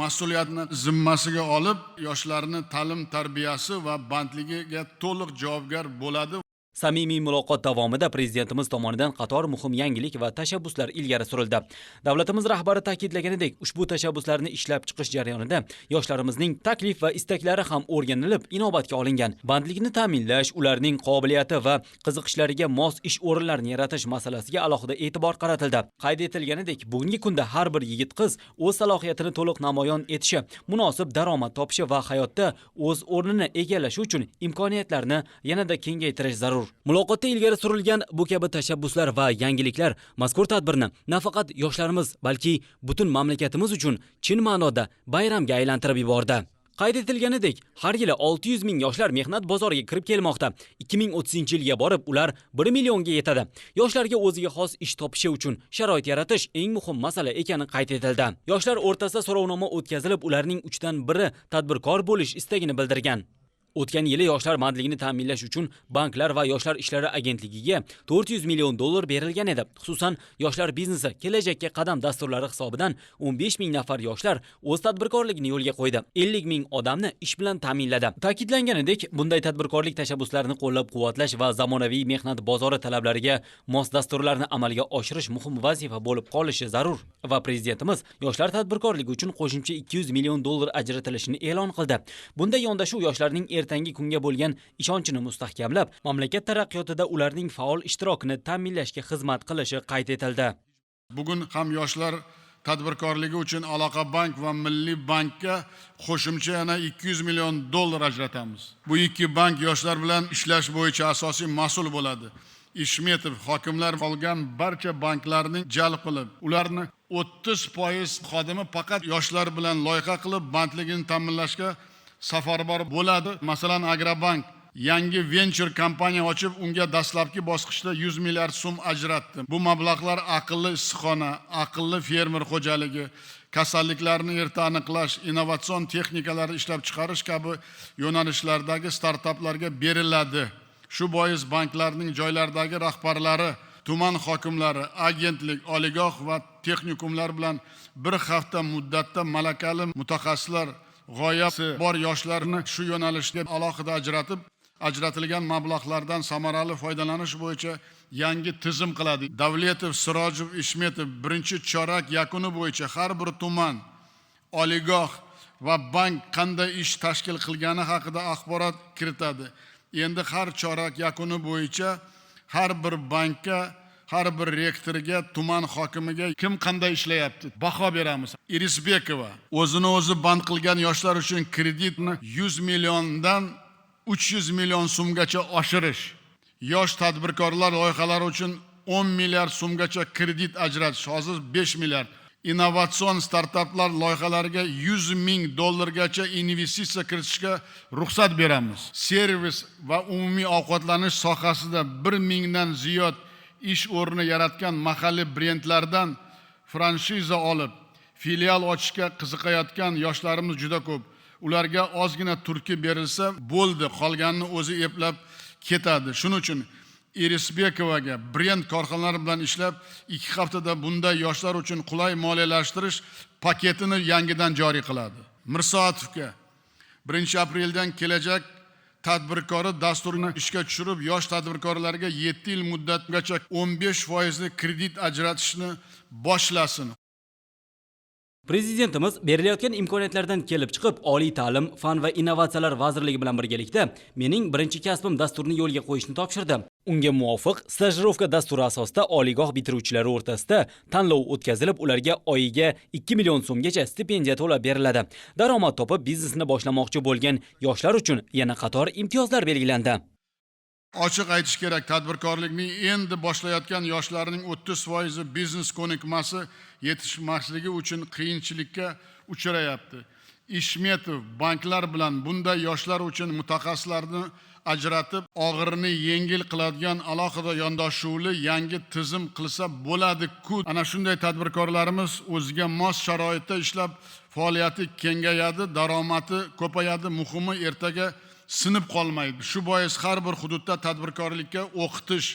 mas'uliyatni zimmasiga olib, yoshlarni ta'lim tarbiyasi va bandligiga to'liq javobgar bo'ladi. Samimiy muloqot davomida prezidentimiz tomonidan qator muhim yangilik va tashabbuslar ilgari surildi. Davlatimiz rahbari ta'kidlaganidek, ushbu tashabbuslarni ishlab chiqish jarayonida yoshlarimizning taklif va istaklari ham o'rganilib, inobatga olingan. Bandlikni ta'minlash, ularning qobiliyati va qiziqishlariga mos ish o'rinlarini yaratish masalasiga alohida e'tibor qaratildi. Qayd etilganidek, bugungi kunda har bir yigit-qiz o'z salohiyatini to'liq namoyon etishi, munosib daromad topishi va hayotda o'z o'rnini egallashi uchun imkoniyatlarni yanada kengaytirish zarur. Muloqotda ilgari surilgan bu kabi tashabbuslar va yangiliklar mazkur tadbirni nafaqat yoshlarimiz, balki butun mamlakatimiz uchun chin ma'noda bayramga aylantirib yubordi. Qayd etilganidek, har yili 600 ming yoshlar mehnat bozoriga kirib kelmoqda. 2030-yilga borib, ular 1 millionga yetadi. Yoshlarga o'ziga xos ish topishi uchun sharoit yaratish eng muhim masala ekani qayd etildi. Yoshlar o'rtasida so'rovnoma o'tkazilib, ularning 3dan biri tadbirkor bo'lish istagini bildirgan. O'tgan yili yoshlar bandligini ta'minlash uchun banklar va yoshlar ishlari agentligiga $400 million berilgan edi. Xususan, yoshlar biznesi kelajakka qadam dasturlari hisobidan 15 ming nafar yoshlar o'z tadbirkorligini yo'lga qo'ydi. 50 ming odamni ish bilan ta'minladi. Ta'kidlanganidek, bunday tadbirkorlik tashabbuslarini qo'llab-quvvatlash va zamonaviy mehnat bozori talablariga mos dasturlarni amalga oshirish muhim vazifa bo'lib qolishi zarur va prezidentimiz yoshlar tadbirkorligi uchun qo'shimcha $200 million ajratilishini e'lon qildi. Bunday yondashuv yoshlarning ertangi kunga bo'lgan ishonchini mustahkamlab, mamlakat taraqqiyotida ularning faol ishtirokini ta'minlashga xizmat qilishi qayd etildi. Bugun ham yoshlar tadbirkorligi uchun Aloqa bank va Milliy bankka qo'shimcha yana $200 million ajratamiz. Bu ikki bank yoshlar bilan ishlash bo'yicha asosiy mas'ul bo'ladi. Ishmetov hokimlar qolgan barcha banklarni jalb qilib, ularni 30% xodimi faqat yoshlar bilan loyiha qilib, bandligini ta'minlashga safarbar bo'ladi. Masalan, Agrobank yangi venchur kompaniya ochib, unga dastlabki bosqichda 100 milliard so'm ajratdi. Bu mablag'lar aqlli issiqxona, aqlli fermer xo'jaligi, kasalliklarni erta aniqlash, innovatsion texnikalarni ishlab chiqarish kabi yo'nalishlardagi startaplarga beriladi. Shu bois banklarning joylardagi rahbarlari, tuman hokimlari, agentlik, oliygoh va texnikumlar bilan bir hafta muddatda malakali mutaxassislar, g'oyasi bor yoshlarni shu yo'nalishga alohida ajratib, ajratilgan mablag'lardan samarali foydalanish bo'yicha yangi tizim qiladi. Davletov, Sirojov, Ishmetov birinchi chorak yakuni bo'yicha har bir tuman, oliygoh va bank qanday ish tashkil qilgani haqida axborot kiritadi. Endi har chorak yakuni bo'yicha har bir bankka, har bir rektorga, tuman hokimiga kim qanday ishlayapti baho beramiz. Irisbekova o'zini o'zi band qilgan yoshlar uchun kreditni 100 milliondan 300 million so'mgacha oshirish, yosh tadbirkorlar loyihalari uchun 10 milliard so'mgacha kredit ajratish, hozir 5 milliard. Innovatsion startaplar loyihalariga 100 ming dollargacha investitsiya kiritishga ruxsat beramiz. Servis va umumiy ovqatlanish sohasida 1 mingdan ziyod ish o'rni yaratgan mahalliy brendlardan franshiza olib, filial ochishga qiziqayotgan yoshlarimiz juda ko'p. Ularga ozgina turtki berilsa bo'ldi, qolganini o'zi eplab ketadi. Shuning uchun Irisbekovaga brend korxonalari bilan ishlab, 2 haftada bunday yoshlar uchun qulay moliyalashtirish paketini yangidan joriy qiladi. Mirsoatovga 1-apreldan kelajak tadbirkori dasturini ishga tushirib, yosh tadbirkorlarga 7 yil muddatgacha 15% kredit ajratishni boshlasin. Prezidentimiz berilayotgan imkoniyatlardan kelib chiqib, Oliy ta'lim, fan va innovatsiyalar vazirligi bilan birgalikda Mening birinchi kasbim dasturini yo'lga qo'yishni topshirdi. Unga muvofiq stajirovka dasturi asosida oliygoh bitiruvchilari o'rtasida tanlov o'tkazilib, ularga oyiga 2 million so'mgacha stipendiya to'lab beriladi. Daromad topib biznesni boshlamoqchi bo'lgan yoshlar uchun yana qator imtiyozlar belgilandi. Ochiq aytish kerak, tadbirkorlikni endi boshlayotgan yoshlarning 30% biznes ko'nikmasi yetishmasligi uchun qiyinchilikka uchrayapti. Ishmetov banklar bilan bunday yoshlar uchun mutaxassislarni ajratib, og'irini yengil qiladigan alohida yondashuvli yangi tizim qilsa bo'ladi-ku. Ana shunday tadbirkorlarimiz o'ziga mos sharoitda ishlab, faoliyati kengayadi, daromadi ko'payadi, muhimi ertaga sinib qolmaydi. Shu bois har bir hududda tadbirkorlikka o'qitish,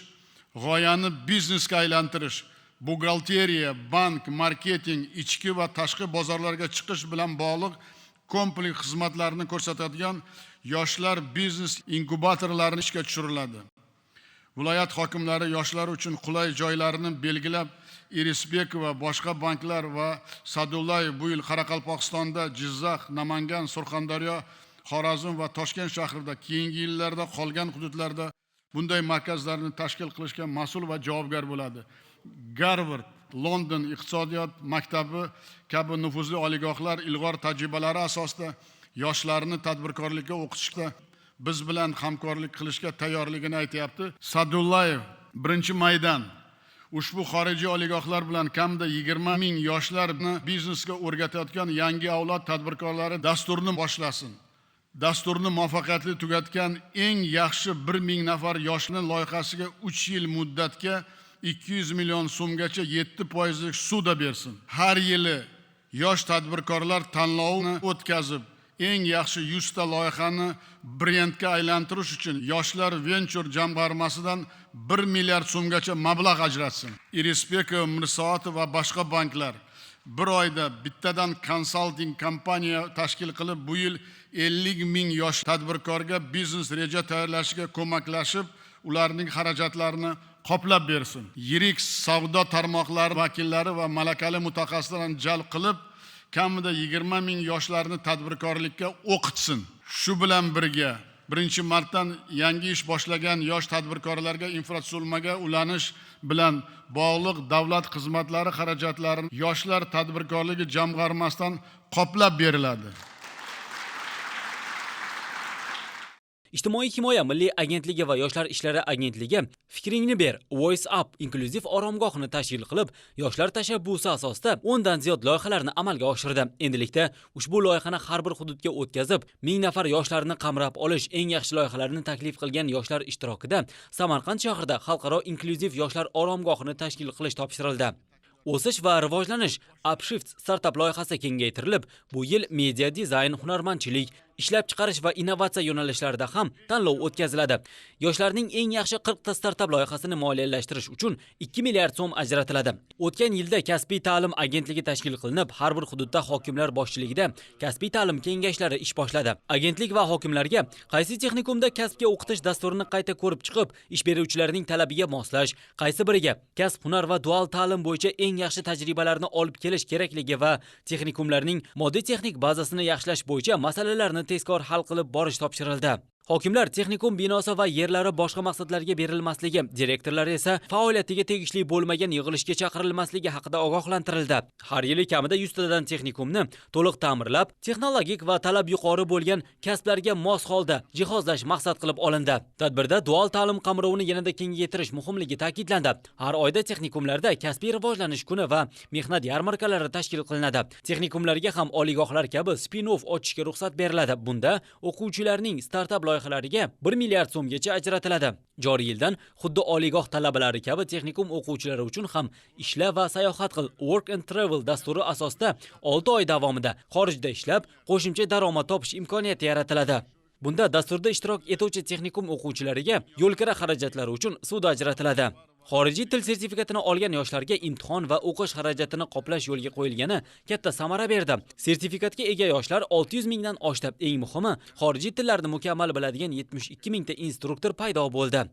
g'oyani biznesga aylantirish, buxgalteriya, bank, marketing, ichki va tashqi bozorlarga chiqish bilan bog'liq kompleks xizmatlarni ko'rsatadigan yoshlar biznes inkubatorlarini ishga tushiriladi. Viloyat hokimlari yoshlar uchun qulay joylarni belgilab, Irisbekova, boshqa banklar va Sadullayev bu yil Qoraqalpog'istonda, Jizzax, Namangan, Surxondaryo, Xorazm va Toshkent shahrida, keyingi yillarda qolgan hududlarda bunday markazlarni tashkil qilishga mas'ul va javobgar bo'ladi. Garvard, London iqtisodiyot maktabi kabi nufuzli oliygohlar ilg'or tajribalari asosida yoshlarni tadbirkorlikka o'qitishda biz bilan hamkorlik qilishga tayyorligini aytayapti. Sadullayev 1-maydan ushbu xorijiy oliygohlar bilan kamida 20 ming yoshlarni biznesga o'rgatayotgan yangi avlod tadbirkorlari dasturini boshlasin. Dasturni muvaffaqiyatli tugatgan eng yaxshi 1000 nafar yoshni loyihasiga 3 yil muddatga 200 million so'mgacha 7% ssuda bersin. Har yili yosh tadbirkorlar tanlovini o'tkazib, eng yaxshi 100 ta loyihani brendga aylantirish uchun Yoshlar venchur jamg'armasidan 1 milliard so'mgacha mablag' ajratsin. Irisbekov, Mirsoatov va boshqa banklar bir oyda bittadan konsalting kompaniya tashkil qilib, bu yil 50 ming yosh tadbirkorga biznes reja tayyorlashiga ko'maklashib, ularning xarajatlarini qoplab bersin. Yirik savdo tarmoqlari vakillari va malakali mutaxassislarni jalb qilib, kamida 20 ming yoshlarni tadbirkorlikka o'qitsin. Shu bilan birga 1-martdan yangi ish boshlagan yosh tadbirkorlarga infratuzilmaga ulanish bilan bog'liq davlat xizmatlari xarajatlarini Yoshlar tadbirkorligi jamg'armasidan qoplab beriladi. Ijtimoiy himoya milliy agentligi va Yoshlar ishlari agentligi Fikringni ber Voice Up inklyuziv oromgohini tashkil qilib, yoshlar tashabbusi asosida 10 dan ziyod loyihalarni amalga oshirdi. Endilikda ushbu loyihani har bir hududga o'tkazib, 1000 nafar yoshlarni qamrab olish, eng yaxshi loyihalarni taklif qilgan yoshlar ishtirokida Samarqand shahrida xalqaro inklyuziv yoshlar oromgohini tashkil qilish topshirildi. O'sish va rivojlanish Upshift startap loyihasi kengaytirilib, bu yil media dizayn, hunarmandchilik, ishlab chiqarish va innovatsiya yo'nalishlarida ham tanlov o'tkaziladi. Yoshlarning eng yaxshi 40 ta startap loyihasini moliyalashtirish uchun 2 milliard so'm ajratiladi. O'tgan yilda Kasbiy ta'lim agentligi tashkil qilinib, har bir hududda hokimlar boshchiligida kasbiy ta'lim kengashlari ish boshladi. Agentlik va hokimlarga qaysi texnikumda kasbga o'qitish dasturini qayta ko'rib chiqib, ish beruvchilarning talabiga moslash, qaysi biriga kasb, hunar va dual ta'lim bo'yicha eng yaxshi tajribalarni olib kelish kerakligi va texnikumlarning moddiy-texnik bazasini yaxshilash bo'yicha masalalarni tezkor hal qilib borish topshirildi. Hokimlar texnikum binosi va yerlari boshqa maqsadlarga berilmasligi, direktorlar esa faoliyatiga tegishli bo'lmagan yig'ilishga chaqirilmasligi haqida ogohlantirildi. Har yili kamida 100 tadan texnikumni to'liq ta'mirlab, texnologik va talab yuqori bo'lgan kasblarga mos holda jihozlash maqsad qilib olindi. Tadbirda dual ta'lim qamrovini yanada kengaytirish muhimligi ta'kidlandi. Har oyda texnikumlarda kasbiy rivojlanish kuni va mehnat yarmarkalari tashkil qilinadi. Texnikumlarga ham oliygohlar kabi spin-off ochishga ruxsat beriladi. Bunda o'quvchilarning startap loyihalariga 1 milliard so'mgacha ajratiladi. Joriy yildan xuddi oliygoh talabalari kabi texnikum o'quvchilari uchun ham ishla va sayohat qil Work and Travel dasturi asosida 6 oy davomida xorijda ishlab, qo'shimcha daromad topish imkoniyati yaratiladi. Bunda dasturda ishtirok etuvchi texnikum o'quvchilariga yo'lkira xarajatlari uchun ssuda ajratiladi. Xorijiy til sertifikatini olgan yoshlarga imtihon va o'qish xarajatini qoplash yo'lga qo'yilgani katta samara berdi. Sertifikatga ega yoshlar 600 mingdan oshdi. Eng muhimi, xorijiy tillarni mukammal biladigan 72 mingta instruktor paydo bo'ldi.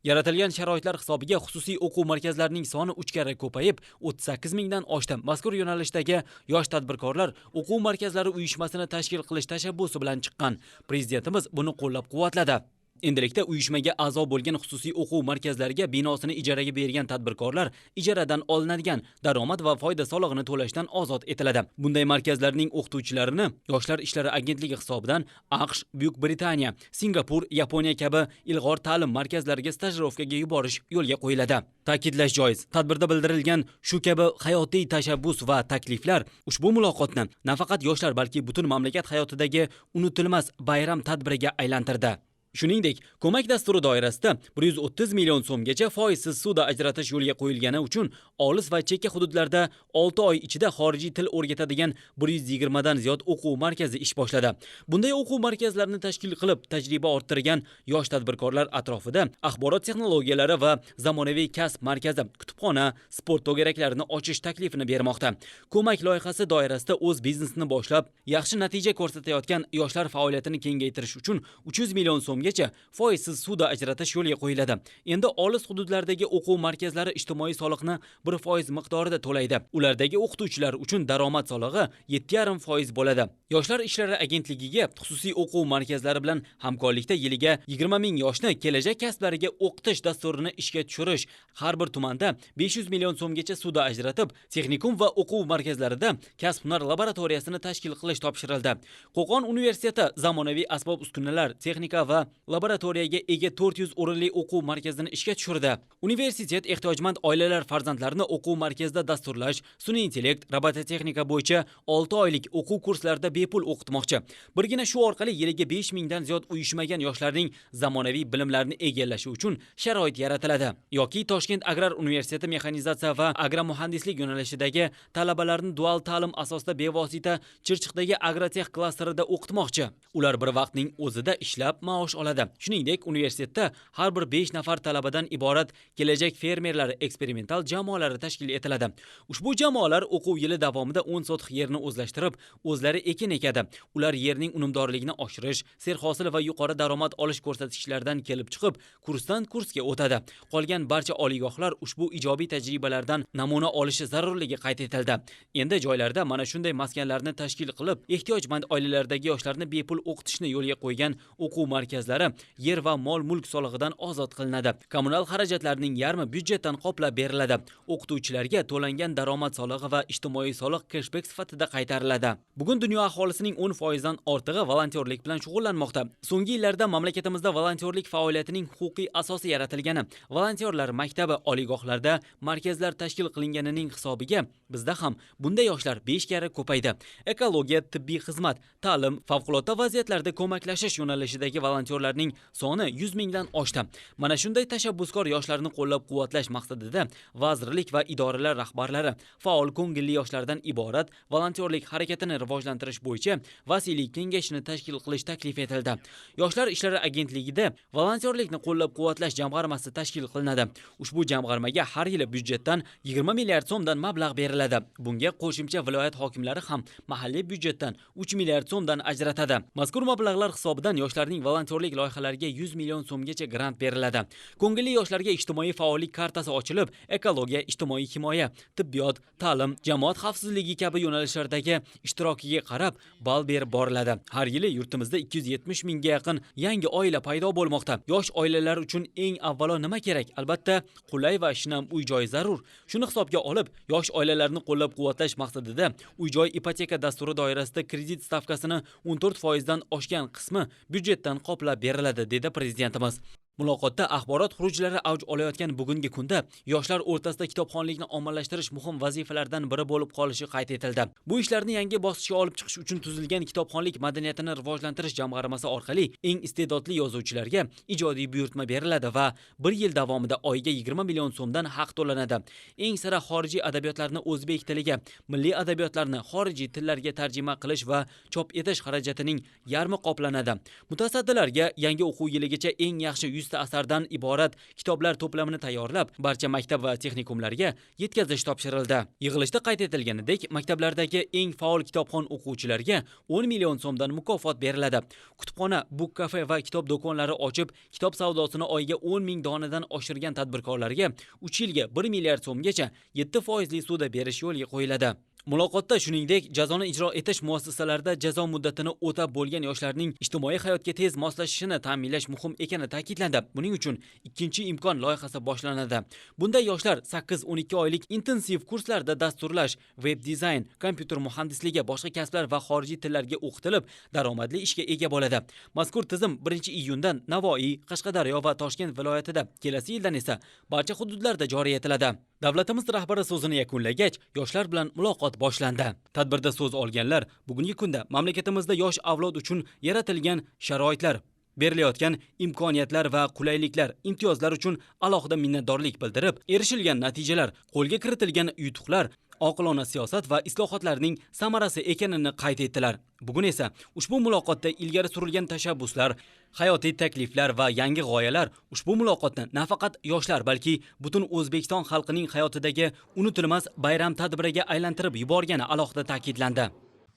Yaratilgan sharoitlar hisobiga xususiy o'quv markazlarining soni 3 karra ko'payib, 38 mingdan oshdi. Mazkur yo'nalishdagi yosh tadbirkorlar o'quv markazlari uyushmasini tashkil qilish tashabbusi bilan chiqqan. Prezidentimiz buni qo'llab-quvvatladi. Endilikda uyushmaga a'zo bo'lgan xususiy o'quv markazlariga binosini ijaraga bergan tadbirkorlar ijaradan olinadigan daromad va foyda solig'ini to'lashdan ozod etiladi. Bunday markazlarning o'qituvchilarini Yoshlar ishlari agentligi hisobidan AQSh, Buyuk Britaniya, Singapur, Yaponiya kabi ilg'or ta'lim markazlariga stajirovkaga yuborish yo'lga qo'yiladi. Ta'kidlash joiz, tadbirda bildirilgan shu kabi hayotiy tashabbus va takliflar ushbu muloqotni nafaqat yoshlar, balki butun mamlakat hayotidagi unutilmas bayram tadbiriga aylantirdi. Shuningdek, ko'mak dasturi doirasida 130 million so'mgacha foizsiz ssuda ajratish yo'lga qo'yilgani uchun olis va chekka hududlarda 6 oy ichida xorijiy til o'rgatadigan 120 dan ziyod o'quv markazi ish boshladi. Bunday o'quv markazlarini tashkil qilib, tajriba orttirgan yosh tadbirkorlar atrofida axborot texnologiyalari va zamonaviy kasb markazi, kutubxona, sport to'garaklarini ochish taklifini bermoqda. Ko'mak loyihasi doirasida o'z biznesini boshlab, yaxshi natija ko'rsatayotgan yoshlar faoliyatini kengaytirish uchun 300 million so'm gacha foizsiz ssuda ajratish yo'lga qo'yiladi. Endi olis hududlardagi o'quv markazlari ijtimoiy soliqni 1% miqdorida to'laydi. Ulardagi o'qituvchilar uchun daromad solig'i 7,5% bo'ladi. Yoshlar ishlari agentligiga xususiy o'quv markazlari bilan hamkorlikda yiliga 20 ming yoshni kelajak kasblariga o'qitish dasturini ishga tushirish, har bir tumanda 500 million so'mgacha ssuda ajratib, texnikum va o'quv markazlarida kasb-hunar laboratoriyasini tashkil qilish topshirildi. Qo'qon universiteti zamonaviy asbob-uskunalar, texnika va laboratoriyaga ega 400 o'rinli o'quv markazini ishga tushirdi. Universitet ehtiyojmand oilalar farzandlarini o'quv markazida dasturlash, sun'iy intellekt, robototexnika bo'yicha 6 oylik o'quv kurslarida bepul o'qitmoqchi. Birgina shu orqali yiliga 5 mingdan ziyod uyushmagan yoshlarning zamonaviy bilimlarni egallashi uchun sharoit yaratiladi. Yoki Toshkent agrar universiteti mexanizatsiya va agromuhandislik yo'nalishidagi talabalarni dual ta'lim asosida bevosita Chirchiqdagi agrotex klasterida o'qitmoqchi. Ular bir vaqtning o'zida ishlab maosh oladi. Shuningdek, universitetda har bir 5 nafar talabadan iborat kelajak fermerlari eksperimental jamoalari tashkil etiladi. Ushbu jamoalar o'quv yili davomida 10 sotix yerni o'zlashtirib, o'zlari ekin ekadi. Ular yerning unumdorligini oshirish, serhosil va yuqori daromad olish ko'rsatkichlaridan kelib chiqib, kursdan kursga o'tadi. Qolgan barcha oliygohlar ushbu ijobiy tajribalardan namuna olishi zarurligi qayd etildi. Endi joylarda mana shunday maskanlarni tashkil qilib, ehtiyojmand oilalardagi yoshlarni bepul o'qitishni yo'lga qo'ygan o'quv markazlari imtiyozlari, yer va mol-mulk solig'idan ozod qilinadi. Kommunal xarajatlarning yarmi byudjetdan qoplab beriladi. O'qituvchilarga to'langan daromad solig'i va ijtimoiy soliq keshbek sifatida qaytariladi. Bugun dunyo aholisining 10% dan ortig'i volontyorlik bilan shug'ullanmoqda. So'nggi yillarda mamlakatimizda volontyorlik faoliyatining huquqiy asosi yaratilgani, volontyorlar maktabi, oliygohlarda markazlar tashkil qilinganining hisobiga bizda ham bunday yoshlar 5 karra ko'paydi. Ekologiya, tibbiy xizmat, ta'lim, favqulodda vaziyatlarda ko'maklashish yo'nalishidagi volontyorlarning soni 100 mingdan oshdi. Mana shunday tashabbuskor yoshlarni qo'llab-quvvatlash maqsadida vazirlik va idoralar rahbarlari faol ko'ngilli yoshlardan iborat volontyorlik harakatini rivojlantirish bo'yicha vasiylik kengashini tashkil qilish taklif etildi. Yoshlar ishlari agentligida volontyorlikni qo'llab-quvvatlash jamg'armasi tashkil qilinadi. Ushbu jamg'armaga har yili byudjetdan 20 milliard so'mdan mablag' beriladi. Bunga qo'shimcha viloyat hokimlari ham mahalliy byudjetdan 3 milliard so'mdan ajratadi. Mazkur mablag'lar hisobidan yoshlarning volontyorlik loyihalariga 100 million so'mgacha grant beriladi. Ko'ngilli yoshlarga ijtimoiy faollik kartasi ochilib, ekologiya, ijtimoiy himoya, tibbiyot, ta'lim, jamoat xavfsizligi kabi yo'nalishlardagi ishtirokiga qarab ball berib boriladi. Har yili yurtimizda 270 mingga yaqin yangi oila paydo bo'lmoqda. Yosh oilalar uchun eng avvalo nima kerak? Albatta, qulay va shinam uy-joy zarur. Shuni hisobga olib, yosh oilalarni qo'llab-quvvatlash maqsadida uy-joy ipoteka dasturi doirasida kredit stavkasini 14% dan oshgan qismi byudjetdan qoplab beriladi, dedi prezidentimiz. Muloqotda axborot xurujlari avj olayotgan bugungi kunda yoshlar o'rtasida kitobxonlikni ommalashtirish muhim vazifalardan biri bo'lib qolishi qayd etildi. Bu ishlarni yangi bosqichga olib chiqish uchun tuzilgan kitobxonlik madaniyatini rivojlantirish jamg'armasi orqali eng iste'dodli yozuvchilarga ijodiy buyurtma beriladi va bir yil davomida oyiga 20 million so'mdan haq to'lanadi. Eng sira xorijiy adabiyotlarni o'zbek tiliga, milliy adabiyotlarni xorijiy tillarga tarjima qilish va chop etish xarajatining yarmi qoplanadi. Mutasaddilarga yangi o'quv yiligacha eng yaxshi 100 ta asardan iborat kitoblar to'plamini tayyorlab, barcha maktab va texnikumlarga yetkazish topshirildi. Yig'ilishda qayd etilganidek, maktablardagi eng faol kitobxon o'quvchilarga 10 million so'mdan mukofot beriladi. Kutubxona, book cafe va kitob do'konlari ochib, kitob savdosini oyiga 10 ming donadan oshirgan tadbirkorlarga 3 yilga 1 milliard so'mgacha 7% li ssuda berish yo'lga qo'yiladi. Muloqotda shuningdek, jazoni ijro etish muassasalarida jazo muddatini o'tab bo'lgan yoshlarning ijtimoiy hayotga tez moslashishini ta'minlash muhim ekani ta'kidlandi. Buning uchun ikkinchi imkon loyihasi boshlanadi. Bunda yoshlar 8-12 oylik intensiv kurslarda dasturlash, web dizayn, kompyuter muhandisligi, boshqa kasblar va xorijiy tillarga o'qitilib, daromadli ishga ega bo'ladi. Mazkur tizim 1-iyundan Navoiy, Qashqadaryo va Toshkent viloyatida, kelasi yildan esa barcha hududlarda joriy etiladi. Davlatimiz rahbari so'zini yakunlagach, yoshlar bilan muloqot boshlandi. Tadbirda so'z olganlar bugungi kunda mamlakatimizda yosh avlod uchun yaratilgan sharoitlar, berilayotgan imkoniyatlar va qulayliklar, imtiyozlar uchun alohida minnatdorlik bildirib, erishilgan natijalar, qo'lga kiritilgan yutuqlar oqilona siyosat va islohotlarning samarasi ekanini qayd etdilar. Bugun esa ushbu muloqotda ilgari surilgan tashabbuslar, hayotiy takliflar va yangi g'oyalar ushbu muloqotni nafaqat yoshlar, balki butun O'zbekiston xalqining hayotidagi unutilmas bayram tadbiriga aylantirib yuborgani alohida ta'kidlandi.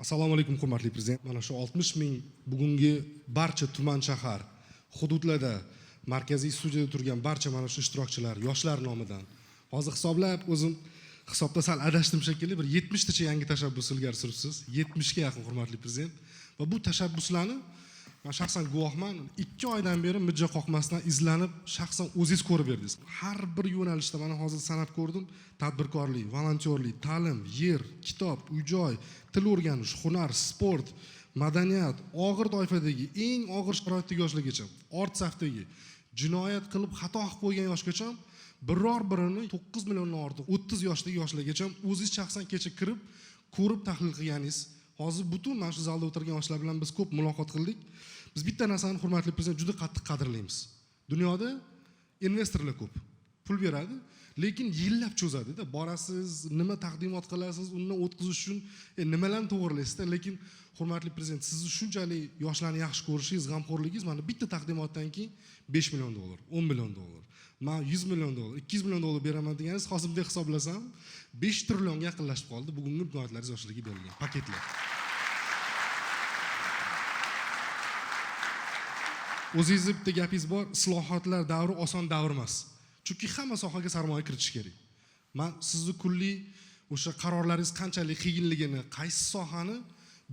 Assalomu alaykum hurmatli prezident. Mana shu 60 ming bugungi barcha tuman shahar hududlarda markaziy studiyada turgan barcha mana shu ishtirokchilar, yoshlar nomidan hozir hisoblab o'zim hisobda sal adashdim shekilli, bir 70 tacha yangi tashabbus ilgari suribsiz, 70 ga yaqin hurmatli prezident. Va bu tashabbuslarni men shaxsan guvohman, 2 oydan beri mijja qoqmasdan izlanib, shaxsan o'zingiz ko'rib berdingiz. Har bir yo'nalishda mana hozir sanab ko'rdim: tadbirkorlik, volontyorlik, ta'lim, yer, kitob, uy-joy, til o'rganish, hunar, sport, madaniyat, og'ir toifadagi, eng og'ir sharoitdagi yoshlargacha, ort safdagi, jinoyat qilib xato qilib qo'ygan yoshgacha biror birini 9 milliondan ortiq 30 yoshdagi yoshlargacha o'zingiz shaxsan kecha kirib, ko'rib tahlil qilganingiz. Hozir butun mana shu zalda o'tirgan yoshlar bilan biz ko'p muloqot qildik. Biz bitta narsani hurmatli prezident juda qattiq qadrlaymiz. Dunyoda investorlar ko'p, pul beradi, lekin yillab cho'zadi-da. Borasiz, nima taqdimot qilasiz, undan o'tkazish uchun nimalarni to'g'rilaysizda, lekin hurmatli prezident, sizni shunchalik yoshlarni yaxshi ko'rishingiz, g'amxo'rligingiz mana bitta taqdimotdan keyin 5 million dollar, 10 million dollar, men 100 million dollar, 200 million dollar beraman deganingiz, hozir bunday hisoblasam 5 trillionga yaqinlashib qoldi bugungi imkoniyatlaringiz yoshlarga berilgan paketlar. O'zingizni bitta gapingiz bor, islohotlar davri oson davr emas. Chunki hamma sohaga sarmoya kiritish kerak. Men sizni kunlik o'sha qarorlaringiz qanchalik qiyinligini, qaysi sohani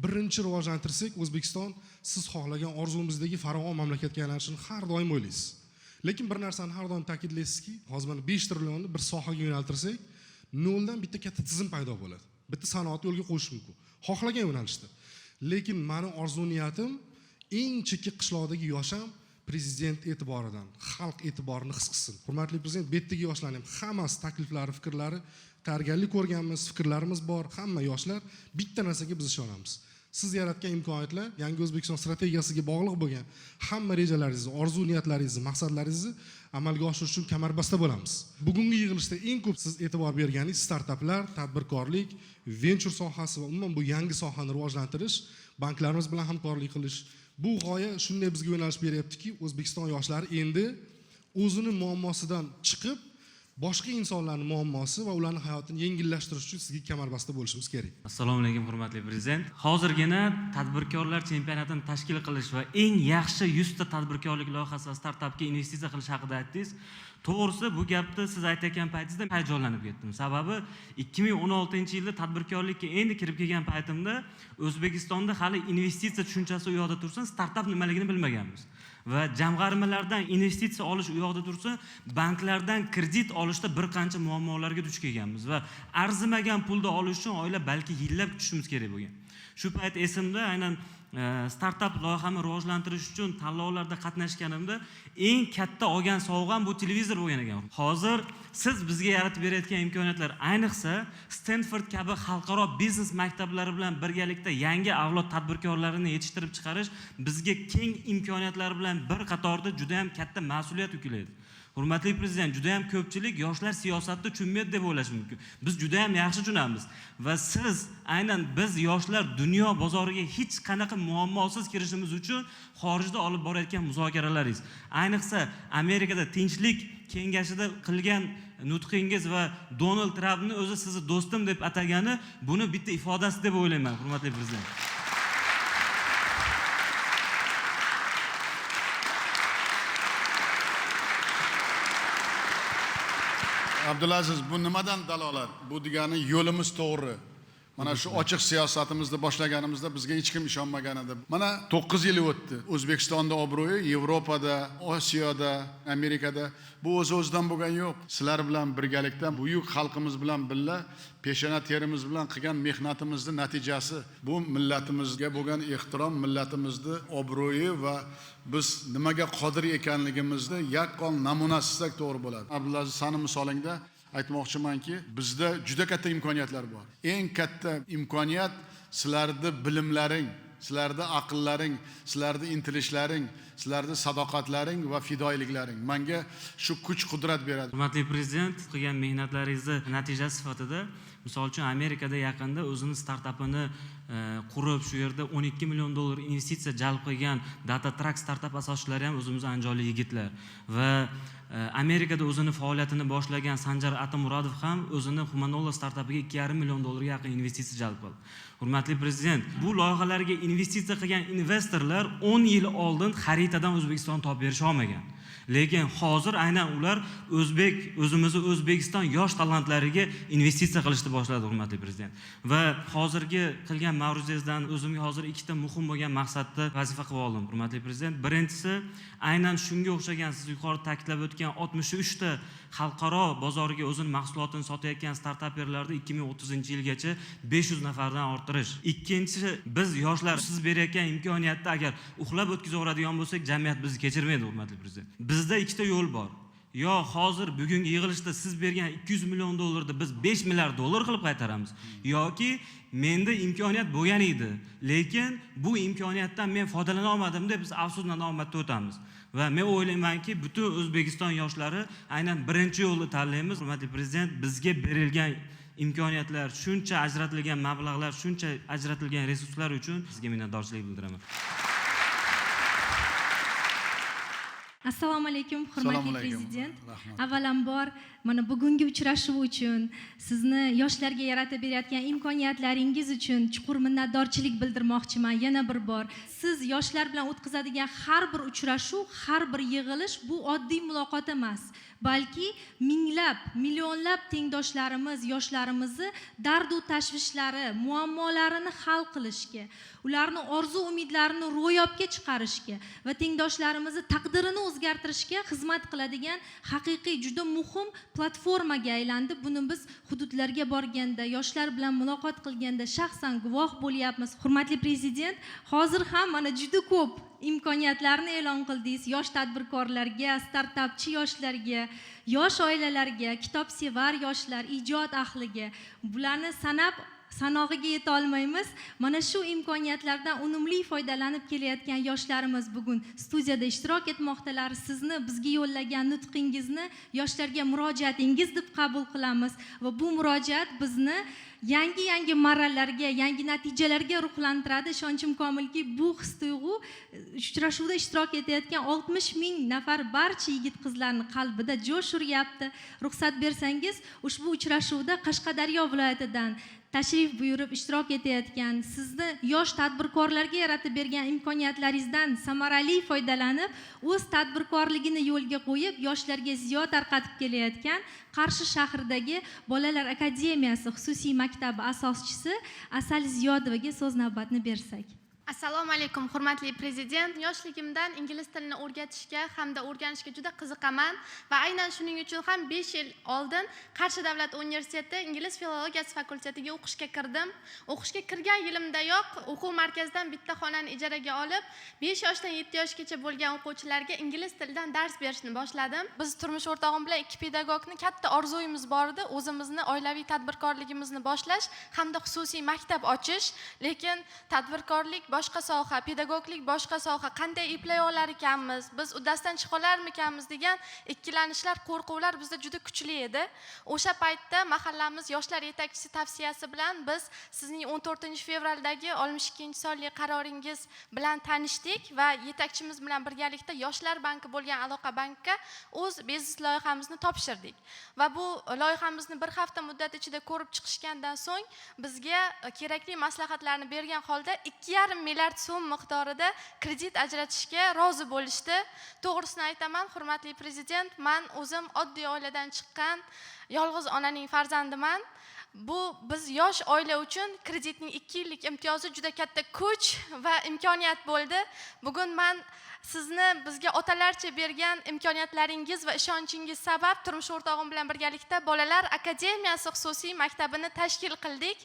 birinchi rivojlantirsak, O'zbekiston siz xohlagan orzumizdagi farovon mamlakatga aylanishini har doim o'ylaysiz. Lekin bir narsani har doim ta'kidlaysizki, hozir mana 5 trillionni bir sohaga yo'naltirsak, noldan bitta katta tizim paydo bo'ladi. Bitta sanoat yo'lga qo'yish mumkin. Xohlagan yo'nalishda. Lekin mani orzu niyatim eng chekka qishloqdagi yosh ham prezident e'tiboridan, xalq e'tiborini his qilsin. Hurmatli prezident, bu yerdagi yoshlarning ham hammasi takliflari, fikrlari tayyorgarlik ko'rganmiz, fikrlarimiz bor. Hamma yoshlar bitta narsaga biz ishonamiz. Siz yaratgan imkoniyatlar Yangi O'zbekiston strategiyasiga bog'liq bo'lgan hamma rejalaringizni, orzu niyatlaringizni, maqsadlaringizni amalga oshirish uchun kamarbasta bo'lamiz. Bugungi yig'ilishda eng ko'p siz e'tibor berganingiz startaplar, tadbirkorlik, venchur sohasi va umuman bu yangi sohani rivojlantirish, banklarimiz bilan hamkorlik qilish. Bu g'oya shunday bizga yo'nalish beryaptiki, O'zbekiston yoshlari endi o'zini muammosidan chiqib boshqa insonlarning muammosi va ularning hayotini yengillashtirish uchun sizga kamarbasta bo'lishimiz kerak. Assalomu alaykum hurmatli prezident. Hozirgina tadbirkorlar chempionatini tashkil qilish va eng yaxshi 100 ta tadbirkorlik loyihasi va startapga investitsiya qilish haqida aytdingiz. To'g'risi bu gapni siz aytayotgan paytingizda hayajonlanib ketdim. Sababi 2016-yilda tadbirkorlikka endi kirib kelgan paytimda O'zbekistonda hali investitsiya tushunchasi u yoqda tursin, startap nimaligini bilmaganmiz. Va jamg'armalardan investitsiya olish u yoqda tursin, banklardan kredit olishda bir qancha muammolarga duch kelganmiz va arzimagan pulni olish uchun oylab, balki yillab kutishimiz kerak bo'lgan. Shu payt esimda aynan startap loyihamni rivojlantirish uchun tanlovlarda qatnashganimda eng katta olgan sovg'am bu televizor bo'lgan ekan. Hozir siz bizga yaratib berayotgan imkoniyatlar, ayniqsa Stanford kabi xalqaro biznes maktablari bilan birgalikda yangi avlod tadbirkorlarini yetishtirib chiqarish bizga keng imkoniyatlar bilan bir qatorda juda ham katta mas'uliyat yuklaydi. Hurmatli prezident, juda ham ko'pchilik yoshlar siyosatni tushunmaydi deb o'ylashi mumkin. Biz juda ham yaxshi tushunamiz va siz aynan biz yoshlar dunyo bozoriga hech qanaqa muammosiz kirishimiz uchun xorijda olib borayotgan muzokaralaringiz, ayniqsa Amerikada tinchlik kengashida qilgan nutqingiz va Donald Trampni o'zi sizni do'stim deb atagani buni bitta ifodasi deb o'ylayman, hurmatli prezident. Abdulaziz, bu nimadan dalolat? Bu degani yo'limiz to'g'ri. Mana shu ochiq siyosatimizni boshlaganimizda bizga hech kim ishonmagan edi. Mana 9 yil o'tdi. O'zbekistonda obro'yi Yevropada, Osiyoda, Amerikada bu o'z-o'zidan bo'lgan yo'q. Sizlar bilan birgalikda, buyuk xalqimiz bilan birga peshona terimiz bilan qilgan mehnatimizning natijasi. Bu millatimizga bo'lgan ehtirom, millatimizni obro'yi va biz nimaga qodir ekanligimizni yaqqol namunasi desak to'g'ri bo'ladi. Abdulaziz, sani misolingda aytmoqchimanki, bizda juda katta imkoniyatlar bor. Eng katta imkoniyat sizlarning bilimlaring, sizlarning aqllaring, sizlarning intilishlaring, sizlarning sadoqatlaring va fidoyiliklaring. Menga shu kuch-qudrat beradi. Hurmatli prezident, qilgan mehnatlaringizni natijasi sifatida, misol uchun Amerikada yaqinda o'zini startapini qurib, shu yerda 12 million dollar investitsiya jalb qilgan Datatrack startap asoschilari ham o'zimiz andijonlik yigitlar va Amerikada o'zini faoliyatini boshlagan Sanjar Atamuradov ham o'zini Humanola startapiga 2,5 million dollarga yaqin investitsiya jalb qildi. Hurmatli prezident, bu loyihalarga investitsiya qilgan investorlar 10 yil oldin xaritadan O'zbekistonni topib berisha olmagan. Lekin hozir aynan ular o'zimizni O'zbekiston yosh talantlariga investitsiya qilishni boshladi, hurmatli prezident. Va hozirgi qilgan ma'ruzangizdan o'zimga hozir ikkita muhim bo'lgan maqsadni vazifa qilib oldim, hurmatli prezident. Birinchisi, aynan shunga o'xshagan siz yuqorida ta'kidlab o'tgan 63 ta xalqaro bozorga o'zini mahsulotini sotayotgan startaperlarni 2030-yilgacha 500 nafardan orttirish. Ikkinchisi, biz yoshlar siz berayotgan imkoniyatni agar uxlab o'tkazaveradigan bo'lsak, jamiyat bizni kechirmaydi, hurmatli prezident. Bizda ikkita yo'l bor. Yo hozir bugungi yig'ilishda siz bergan 200 million dollarni biz 5 milliard dollar qilib qaytaramiz, yoki menda imkoniyat bo'lgan edi, lekin bu imkoniyatdan men foydalana olmadim deb biz afsus nadomatda o'tamiz. Va men o'ylaymanki, butun O'zbekiston yoshlari aynan birinchi yo'lni tanlaymiz. Hurmatli prezident, bizga berilgan imkoniyatlar, shuncha ajratilgan mablag'lar, shuncha ajratilgan resurslar uchun sizga minnatdorchilik bildiraman. Assalomu alaykum, hurmatli prezident. Avvalambor mana bugungi uchrashuv uchun, sizni yoshlarga yaratib berayotgan imkoniyatlaringiz uchun chuqur minnatdorchilik bildirmoqchiman yana bir bor. Siz yoshlar bilan o'tkazadigan har bir uchrashuv, har bir yig'ilish bu oddiy muloqot emas, balki minglab, millionlab tengdoshlarimiz, yoshlarimizni dardu tashvishlari, muammolarini hal qilishga, ularni orzu umidlarini ro'yobga chiqarishga va tengdoshlarimizni taqdirini o'zgartirishga xizmat qiladigan haqiqiy juda muhim platformaga aylandi. Buni biz hududlarga borganda, yoshlar bilan muloqot qilganda shaxsan guvoh bo'lyapmiz. Hurmatli prezident, hozir ham mana juda ko'p imkoniyatlarni e'lon qildingiz yosh tadbirkorlarga, startapchi yoshlarga, yosh oilalarga, kitobsevar yoshlar, ijod ahliga. Bularni sanab sanog'iga yeta olmaymiz. Mana shu imkoniyatlardan unumli foydalanib kelayotgan yoshlarimiz bugun studiyada ishtirok etmoqdalar. Sizni bizga yo'llagan nutqingizni yoshlarga murojaatingiz deb qabul qilamiz va bu murojaat bizni yangi-yangi marralarga, yangi natijalarga ruhlantiradi. Ishonchim komilki, bu his-tuyg'u uchrashuvda ishtirok etayotgan 60 ming nafar barcha yigit-qizlarning qalbida jo'sh uryapti. Ruxsat bersangiz, ushbu uchrashuvda Qashqadaryo viloyatidan tashrif buyurib ishtirok etayotgan, sizni yosh tadbirkorlarga yaratib bergan imkoniyatlaringizdan samarali foydalanib, o'z tadbirkorligini yo'lga qo'yib, yoshlarga ziyo tarqatib kelayotgan Qarshi shahridagi Bolalar akademiyasi xususiy maktabi asoschisi Asal Ziyodovaga so'z navbatini bersak. Assalomu alaykum, hurmatli prezident. Yoshligimdan ingliz tilini o'rgatishga hamda o'rganishga juda qiziqaman va aynan shuning uchun ham 5 yil oldin Qarshi davlat universiteti ingliz filologiyasi fakultetiga o'qishga kirdim. O'qishga kirgan yilimdayoq o'quv markazidan bitta xonani ijaraga olib, 5 yoshdan 7 yoshgacha bo'lgan o'quvchilarga ingliz tilidan dars berishni boshladim. Biz turmush o'rtog'im bilan ikki pedagogni katta orzuyimiz bor edi, o'zimizni oilaviy tadbirkorligimizni boshlash hamda xususiy maktab ochish, lekin tadbirkorlik boshqa soha, pedagoglik boshqa soha, qanday eplay olar ekanmiz, biz uddasidan chiqa olarmikanmiz degan ikkilanishlar, qo'rquvlar bizda juda kuchli edi. O'sha paytda mahallamiz yoshlar yetakchisi tavsiyasi bilan biz sizning 14-fevraldagi 62-sonli qaroringiz bilan tanishdik va yetakchimiz bilan birgalikda Yoshlar banki bo'lgan aloqa bankka o'z biznes loyihamizni topshirdik. Va bu loyihamizni bir hafta muddat ichida ko'rib chiqishgandan so'ng bizga kerakli maslahatlarni bergan holda 2,5 milliard so'm miqdorida kredit ajratishga rozi bo'lishdi. To'g'risini aytaman, hurmatli prezident, men o'zim oddiy oiladan chiqqan yolg'iz onaning farzandiman. Bu biz yosh oila uchun kreditning 2 yillik imtiyozi juda katta kuch va imkoniyat bo'ldi. Bugun men sizni bizga otalarcha bergan imkoniyatlaringiz va ishonchingiz sabab turmush o'rtog'im bilan birgalikda Bolalar akademiyasi xususiy maktabini tashkil qildik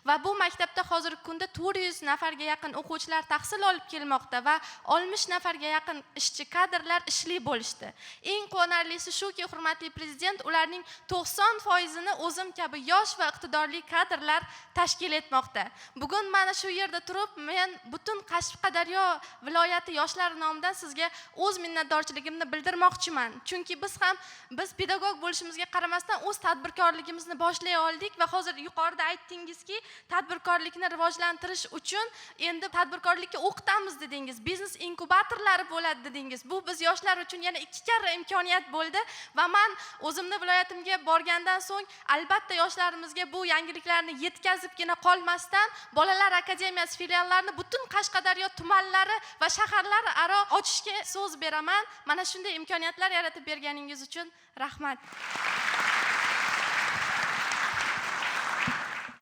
va bu maktabda hozirgi kunda 400 nafarga yaqin o'quvchilar tahsil olib kelmoqda va 60 nafarga yaqin ishchi kadrlar ishli bo'lishdi. Eng quvonarlisi shuki, hurmatli prezident, ularning 90%ini o'zim kabi yosh va iqtidorli kadrlar tashkil etmoqda. Bugun mana shu yerda turib, men butun Qashqadaryo viloyati yoshlari nomidan sizga o'z minnatdorchiligimni bildirmoqchiman. Chunki biz pedagog bo'lishimizga qaramasdan o'z tadbirkorligimizni boshlay oldik va hozir yuqorida aytdingizki, tadbirkorlikni rivojlantirish uchun endi tadbirkorlikka o'qitamiz dedingiz, biznes inkubatorlari bo'ladi dedingiz. Bu biz yoshlar uchun yana 2 karra imkoniyat bo'ldi va men o'zimni viloyatimga borgandan so'ng albatta yoshlarimizga bu yangiliklarni yetkazibgina qolmasdan Bolalar akademiyasi filiallarini butun Qashqadaryo tumanlari va shaharlari aro ochishga so'z beraman. Mana shunday imkoniyatlar yaratib berganingiz uchun rahmat.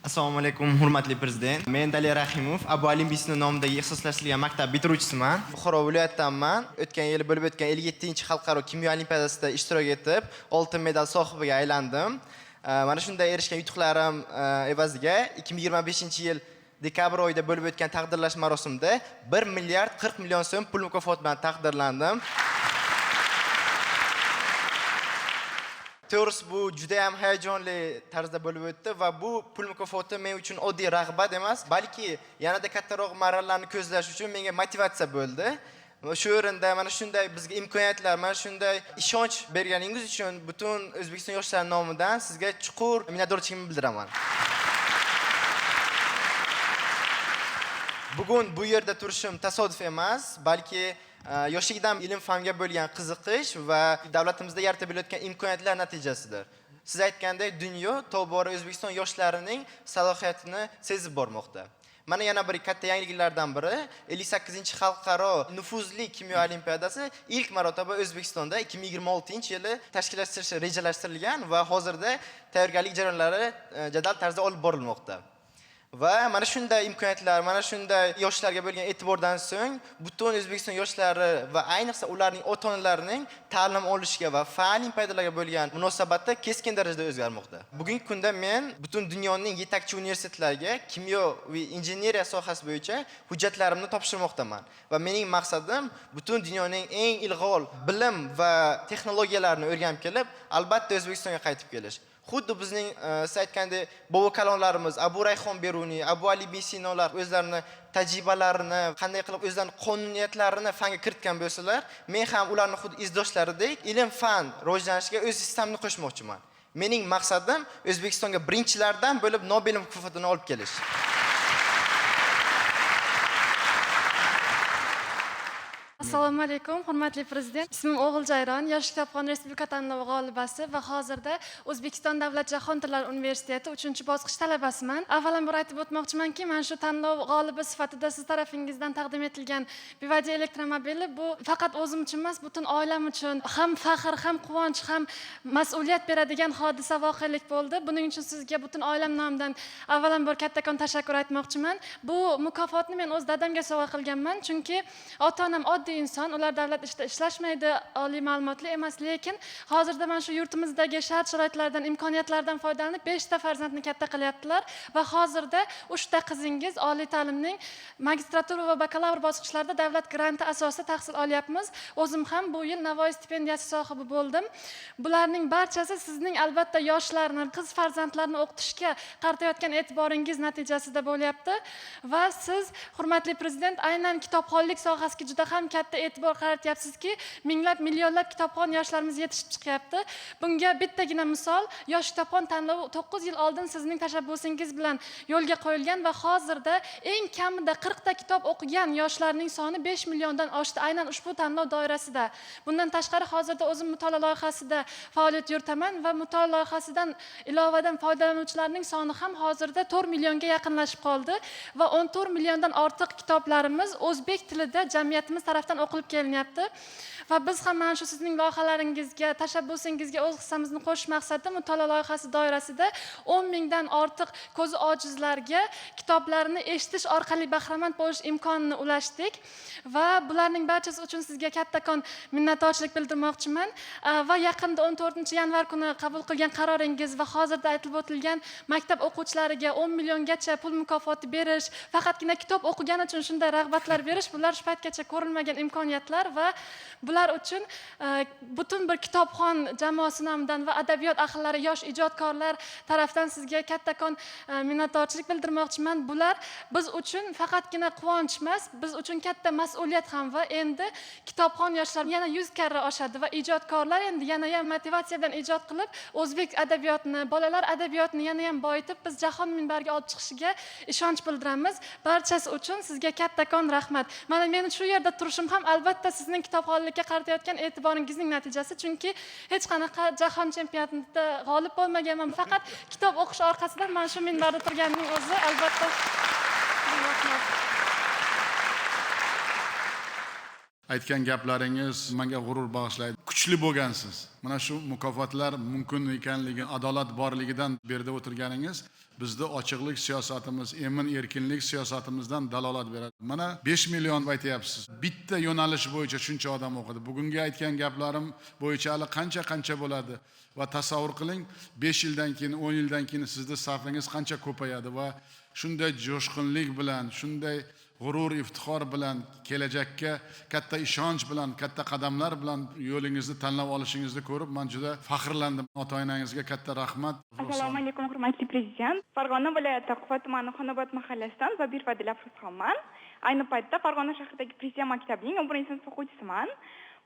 Assalomu alaykum, hurmatli prezident. Men Daler Rahimov, Abu Ali Ibn Sino nomidagi ixtisoslashtirilgan maktab bitiruvchisiman. Buxoro viloyatidanman. O'tgan yili bo'lib o'tgan 57-xalqaro kimyo olimpiadasida ishtirok etib, oltin medal sohibiga aylandim. Mana shunday erishgan yutuqlarim evaziga 2025-yil dekabr oyida bo'lib o'tgan taqdirlash marosimida 1 milliard 40 million so'm pul mukofoti bilan taqdirlandim. To'g'risi bu juda ham hayajonli tarzda bo'lib o'tdi va bu pul mukofoti men uchun oddiy rag'bat emas, balki yanada kattaroq marralarni ko'zlash uchun menga motivatsiya bo'ldi. Shu o'rinda mana shunday bizga imkoniyatlar, mana shunday ishonch berganingiz uchun butun O'zbekiston yoshlari nomidan sizga chuqur minnatdorchiligimni bildiraman. Bugun bu yerda turishim tasodif emas, balki yoshlikdan ilm fanga bo'lgan qiziqish va davlatimizda yaratib berayotgan imkoniyatlar natijasidir. Siz aytgandek, dunyo tobora O'zbekiston yoshlarining salohiyatini sezib bormoqda. Mana yana bir katta yangiliklardan biri 58-xalqaro nufuzli kimyo olimpiadasi ilk marotaba O'zbekistonda 2026-yili tashkillashtirish rejalashtirilgan va hozirda tayyorgarlik jarayonlari jadal tarzda olib borilmoqda. Va mana shunday imkoniyatlar, mana shunday yoshlarga bo'lgan e'tibordan so'ng butun O'zbekiston yoshlari va ayniqsa ularning ota-onalarining ta'lim olishga va fan olimpiadalarga bo'lgan munosabati keskin darajada o'zgarmoqda. Bugungi kunda men butun dunyoning yetakchi universitetlariga kimyo va injeneriya sohasi bo'yicha hujjatlarimni topshirmoqdaman va mening maqsadim butun dunyoning eng ilg'or bilim va texnologiyalarini o'rganib kelib, albatta O'zbekistonga qaytib kelish. Xuddi bizning siz aytgandek bobo kalonlarimiz Abu Rayhon Beruniy, Abu Ali ibn Sinolar o'zlarini tajribalarini, qanday qilib o'zlarini qonuniyatlarini fanga kiritgan bo'lsalar, men ham ularni xuddi izdoshlaridek ilm fan rivojlanishiga o'z hissamni qo'shmoqchiman. Mening maqsadim O'zbekistonga birinchilardan bo'lib Nobel mukofotini olib kelish. Assalomu alaykum, hurmatli prezident. Ismim O'g'il Jayron, Yosh kitobxon respublika tanlovi g'olibasi va hozirda O'zbekiston davlat jahon tillari universiteti 3-bosqich talabasiman. Avvalambor aytib o'tmoqchimanki, mana shu tanlov g'olibi sifatida siz tarafingizdan taqdim etilgan BYD elektromobili bu faqat o'zim uchun emas, butun oilam uchun ham faxr, ham quvonch, ham mas'uliyat beradigan hodisa, voqelik bo'ldi. Buning uchun sizga butun oilam nomidan avvalambor kattakon tashakkur aytmoqchiman. Bu mukofotni men o'z dadamga sovg'a qilganman, chunki ota-onam oddiy inson, ular davlat ishida ishlashmaydi, oliy ma'lumotli emas, lekin hozirda mana shu yurtimizdagi shart-sharoitlardan, imkoniyatlardan foydalanib 5 ta farzandni katta qilyaptilar va hozirda 3 ta qizingiz oliy ta'limning magistratura va bakalavr bosqichlarida davlat granti asosida tahsil olyapmiz. O'zim ham bu yil Navoiy stipendiyasi sohibi bo'ldim. Bularning barchasi sizning albatta yoshlarni, qiz farzandlarni o'qitishga qaratayotgan e'tiboringiz natijasida bo'lyapti va siz, hurmatli prezident, aynan kitobxonlik sohasiga juda ham katta e'tibor qaratyapsizki, minglab, millionlab kitobxon yoshlarimiz yetishib chiqyapti. Bunga bittagina misol, Yosh kitobxon tanlovi 9 yil oldin sizning tashabbusingiz bilan yo'lga qo'yilgan va hozirda eng kamida 40 ta kitob o'qigan yoshlarning soni 5 milliondan oshdi aynan ushbu tanlov doirasida. Bundan tashqari hozirda o'zim mutolaa loyihasida faoliyat yuritaman va mutolaa loyihasidan ilovadan foydalanuvchilarning soni ham hozirda 4 millionga yaqinlashib qoldi va 14 milliondan ortiq kitoblarimiz o'zbek tilida jamiyatimiz tarafdan o'qilib kelinyapti va biz ham mana shu sizning loyihalaringizga, tashabbusingizga o'z hissamizni qo'shish maqsadida mutolaa loyihasi doirasida 10 mingdan ortiq ko'zi ojizlarga kitoblarni eshitish orqali bahramand bo'lish imkonini ulashdik va bularning barchasi uchun sizga kattakon minnatdorchilik bildirmoqchiman. Va yaqinda 14-yanvar kuni qabul qilgan qaroringiz va hozirda aytilib o'tilgan maktab o'quvchilariga 10 milliongacha pul mukofoti berish, faqatgina kitob o'qigani uchun shunday rag'batlar berish, bular shu paytgacha ko'rilmagan imkoniyatlar va bular uchun butun bir kitobxon jamoasi nomidan va adabiyot ahllari, yosh ijodkorlar tarafdan sizga kattakon minnatdorchilik bildirmoqchiman. Bular biz uchun faqatgina quvonch emas, biz uchun katta mas'uliyat ham va endi kitobxon yoshlar yana 100 karra oshadi va ijodkorlar endi yana ham motivatsiya bilan ijod qilib, o'zbek adabiyotini, bolalar adabiyotini yana ham boyitib, biz jahon minbariga olib chiqishiga ishonch bildiramiz. Barchasi uchun sizga kattakon rahmat. Mana meni shu yerda turishim ham albatta sizning kitobxonlikka qaratayotgan e'tiboringizning natijasi, chunki hech qanaqa jahon chempionatida g'olib bo'lmaganman, faqat kitob o'qish orqasidan mana shu minbarda turganimning o'zi albatta. Aytgan gaplaringiz menga g'urur bag'ishlaydi. Kuchli bo'lgansiz. Mana shu mukofotlar mumkin ekanligi, adolat borligidan bu yerda o'tirganingiz bizni ochiqlik siyosatimiz, emin-erkinlik siyosatimizdan dalolat beradi. Mana 5 million aytyapsiz. Bitta yo'nalish bo'yicha shuncha odam o'qidi. Bugungi aytgan gaplarim bo'yicha hali qancha-qancha bo'ladi va tasavvur qiling, 5 yildan keyin, 10 yildan keyin sizni safingiz qancha ko'payadi va shunday jo'shqinlik bilan, shunday g'urur, iftixor bilan, kelajakka katta ishonch bilan, katta qadamlar bilan yo'lingizni tanlab olishingizni ko'rib, men juda faxrlandim. Ota-onangizga katta rahmat. Assalomu alaykum, hurmatli prezident. Farg'ona viloyati Quva tumani Xonobod mahallasidan Zobir Fadilafruzxonman. Ayni paytda Farg'ona shahridagi Prezident maktabining 11-sinf o'quvchisiman.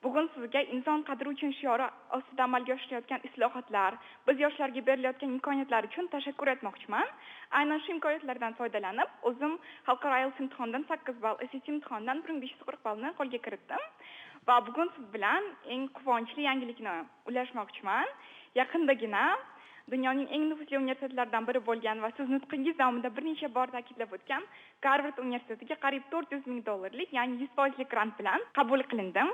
Bugun sizga inson qadri uchun shiori ostida amalga oshirilayotgan islohotlar, biz yoshlarga berilayotgan imkoniyatlar uchun tashakkur etmoqchiman. Aynan shu imkoniyatlardan foydalanib, o'zim xalqaro IELTS imtihonidan 8 ball, SAT imtihonidan 1540 ballni qo'lga kiritdim. Va bugun siz bilan eng quvonchli yangilikni ulashmoqchiman. Yaqindagina Dunyoning eng nufuzli universitetlaridan biri bo'lgan va siz nutqingiz davomida bir necha bor ta'kidlab o'tgan Garvard universitetiga qariyb 400 ming dollarlik, ya'ni 100% grant bilan qabul qilindim.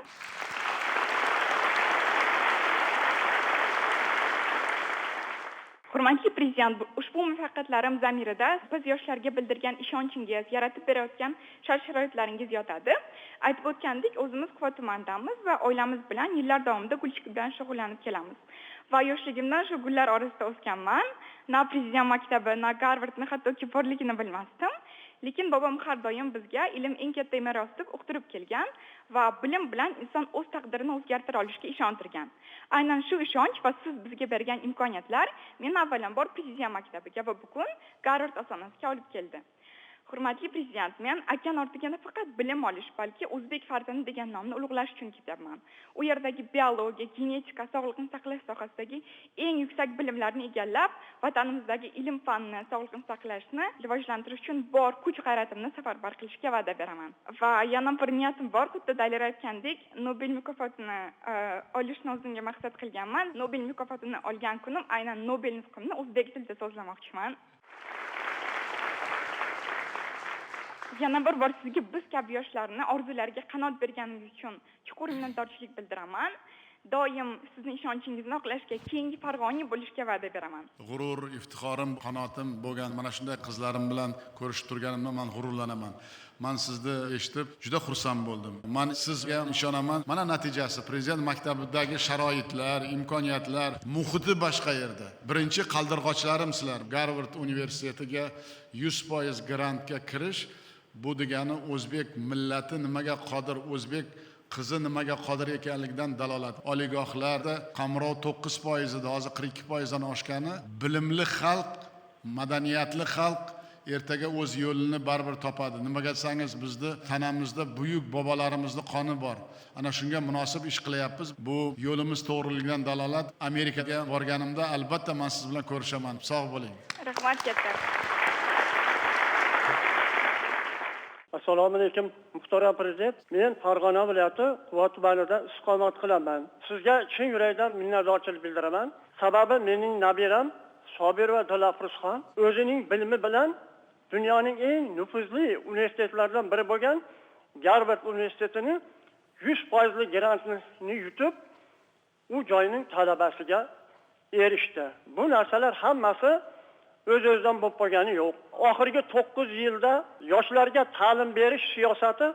Hurmatli prezident, ushbu muvaffaqiyatlarim zamirida biz yoshlarga bildirgan ishonchingiz, yaratib berayotgan shart-sharoitlaringiz yotadi. Aytib o'tgandek, o'zimiz Quva tumanidamiz va oilamiz bilan yillar davomida gulchilik bilan shug'ullanib kelamiz. Va yoshligimdan shu gullar orasida o'sganman. Na prezident maktabi, na Garvardni, hattoki borligini bilmasdim. Lekin bobom har doim bizga ilm eng katta meros deb uqtirib kelgan va bilim bilan inson o'z taqdirini o'zgartira olishiga ishontirgan. Aynan shu ishonch va siz bizga bergan imkoniyatlar meni avvalambor prezident maktabiga va bugun Garvard ostonasiga olib keldi. Hurmatli prezident, men okean ortiga nafaqat bilim olish, balki o'zbek farzandi degan nomni ulug'lash uchun ketyapman. U yerdagi biologiya, genetika, sog'liqni saqlash sohasidagi eng yuksak bilimlarni egallab, vatanimizdagi ilm fanni, sog'liqni saqlashni rivojlantirish uchun bor kuch-g'ayratimni safarbar qilishga va'da beraman. Va yana bir niyatim bor, xuddi Daler aytgandek, Nobel mukofotini olishni o'zimga maqsad qilganman. Nobel mukofotini olgan kunim aynan Nobel nutqimni o'zbek tilida so'zlamoqchiman. Yana bir bor sizga biz kabi yoshlarni orzulariga qanot berganingiz uchun chuqur minnatdorchilik bildiraman. Doim sizni ishonchingizni oqlashga, keyingi Farg'oniy bo'lishga va'da beraman. G'urur, iftixorim, qanotim bo'lgan mana shunday qizlarim bilan ko'rishib turganimdan men g'ururlanaman. Men sizni eshitib juda xursand bo'ldim. Men sizga ishonaman. Mana natijasi prezident maktabidagi sharoitlar, imkoniyatlar, muhiti boshqa yerda. Birinchi qaldirg'ochlarim sizlar. Garvard universitetiga 100% grantga kirish bu degani o'zbek millati nimaga qodir, o'zbek qizi nimaga qodir ekanligidan dalolat. Oliygohlarda qamrov 9% edi, hozir 42% dan oshgani. Bilimli xalq, madaniyatli xalq ertaga o'z yo'lini baribir topadi. Nimaga desangiz, bizni tanamizda buyuk bobolarimizni qoni bor. Ana shunga munosib ish qilyapmiz. Bu yo'limiz to'g'riligidan dalolat. Amerikaga borganimda albatta men siz bilan ko'rishaman. Sog' bo'ling. Rahmat katta. Assalomu alaykum, muhtaram prezident. Men Farg'ona viloyati Quva tumanida istiqomat qilaman. Sizga chin yurakdan minnatdorchilik bildiraman. Sababi mening nabiram Sobirova Dilafruzxon o'zining bilimi bilan dunyoning eng nufuzli universitetlaridan biri bo'lgan Garvard universitetini 100% grantini yutib, u joyning talabasiga erishdi. Bu narsalar hammasi o'z-o'zidan bo'lib qolgani yo'q. Oxirgi 9 yilda yoshlarga ta'lim berish siyosati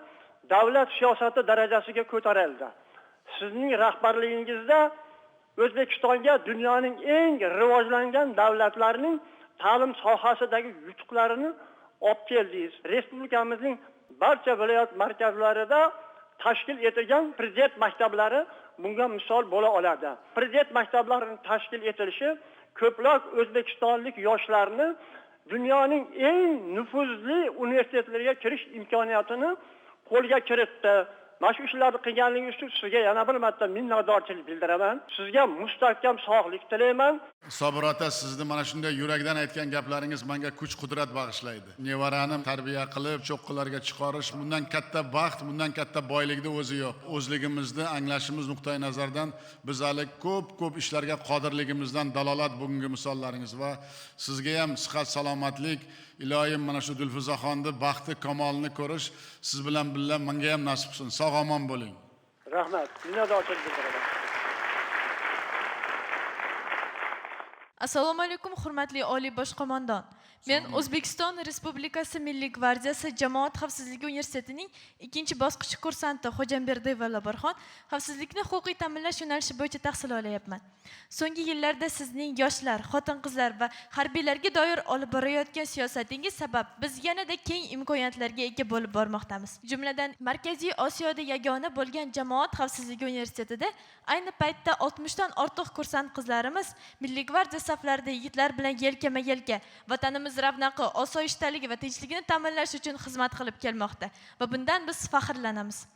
davlat siyosati darajasiga ko'tarildi. Sizning rahbarligingizda O'zbekistonga dunyoning eng rivojlangan davlatlarining ta'lim sohasidagi yutuqlarini olib keldingiz. Respublikamizning barcha viloyat markazlarida tashkil etilgan prezident maktablari bunga misol bo'la oladi. Prezident maktablarining tashkil etilishi ko'plab o'zbekistonlik yoshlarni dunyoning eng nufuzli universitetlariga kirish imkoniyatini qo'lga kiritdi. Mana shu ishlarni qilganligingiz uchun sizga yana bir marta minnatdorchilik bildiraman. Sizga mustahkam sog'lik tilayman. Sobir ota, sizni mana shunday yurakdan aytgan gaplaringiz menga kuch-qudrat bag'ishlaydi. Nevarani tarbiya qilib, cho'qqilarga chiqarish bundan katta baxt, bundan katta boylikni o'zi yo'q. O'zligimizni anglashimiz nuqtai nazaridan biz hali ko'p-ko'p ishlarga qodirligimizdan dalolat bugungi misollaringiz va sizga ham sihat, salomatlik, iloyim mana shu Dilfuzaxonni baxti, kamolini ko'rish siz bilan birga menga ham nasib qilsin. Sog' omon bo'ling. Rahmat, minnatdorchilik bildiraman. Assalomu alaykum, hurmatli oliy bosh qo'mondon. Men O'zbekiston Respublikasi Milliy gvardiyasi Jamoat xavfsizligi universitetining 2-bosqich kursanti Xo'jamberdiyeva Laborxon xavfsizlikni huquqiy ta'minlash yo'nalishi bo'yicha tahsil olyapman. So'nggi yillarda sizning yoshlar, xotin-qizlar va harbiylarga doir olib borayotgan siyosatingiz sabab biz yanada keng imkoniyatlarga ega bo'lib bormoqdamiz. Jumladan, Markaziy Osiyoda yagona bo'lgan Jamoat xavfsizligi universitetida ayni paytda 60 dan ortiq kursant qizlarimiz Milliy gvardiya saflarida yigitlar bilan yelkama-yelka vatanimiz ravnaqi, osoyishtaligi va tinchligini ta'minlash uchun xizmat qilib kelmoqda va bundan biz faxrlanamiz.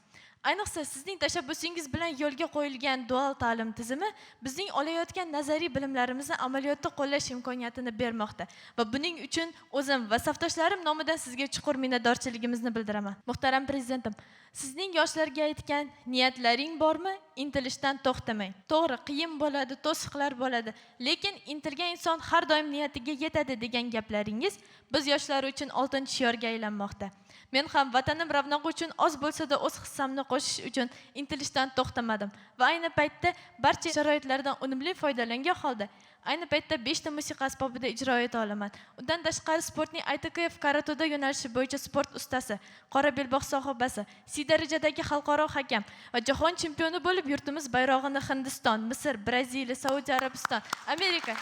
Ayniqsa sizning tashabbusingiz bilan yo'lga qo'yilgan dual ta'lim tizimi bizning olayotgan nazariy bilimlarimizni amaliyotda qo'llash imkoniyatini bermoqda va buning uchun o'zim va safdoshlarim nomidan sizga chuqur minnatdorchiligimizni bildiraman. Muhtaram prezidentim, sizning yoshlarga aytgan niyatlaring bormi? Intilishdan to'xtamang. To'g'ri, qiyin bo'ladi, to'siqlar bo'ladi, lekin intilgan inson har doim niyatiga yetadi degan gaplaringiz biz yoshlar uchun oltin shiorga aylanmoqda. Men ham vatanim ravnaqi uchun oz bo'lsa-da o'z hissamni qo'shish uchun intilishdan to'xtamadim va ayni paytda barcha sharoitlardan unumli foydalangan holda ayni paytda 5 ta musiqa asbobida ijro eta olaman. Undan tashqari sportning ITKF karate yo'nalishi bo'yicha sport ustasi, qora belbog' sohibasi, C darajadagi xalqaro hakam va jahon chempioni bo'lib yurtimiz bayrog'ini Hindiston, Misr, Braziliya, Saudiya Arabiston, Amerika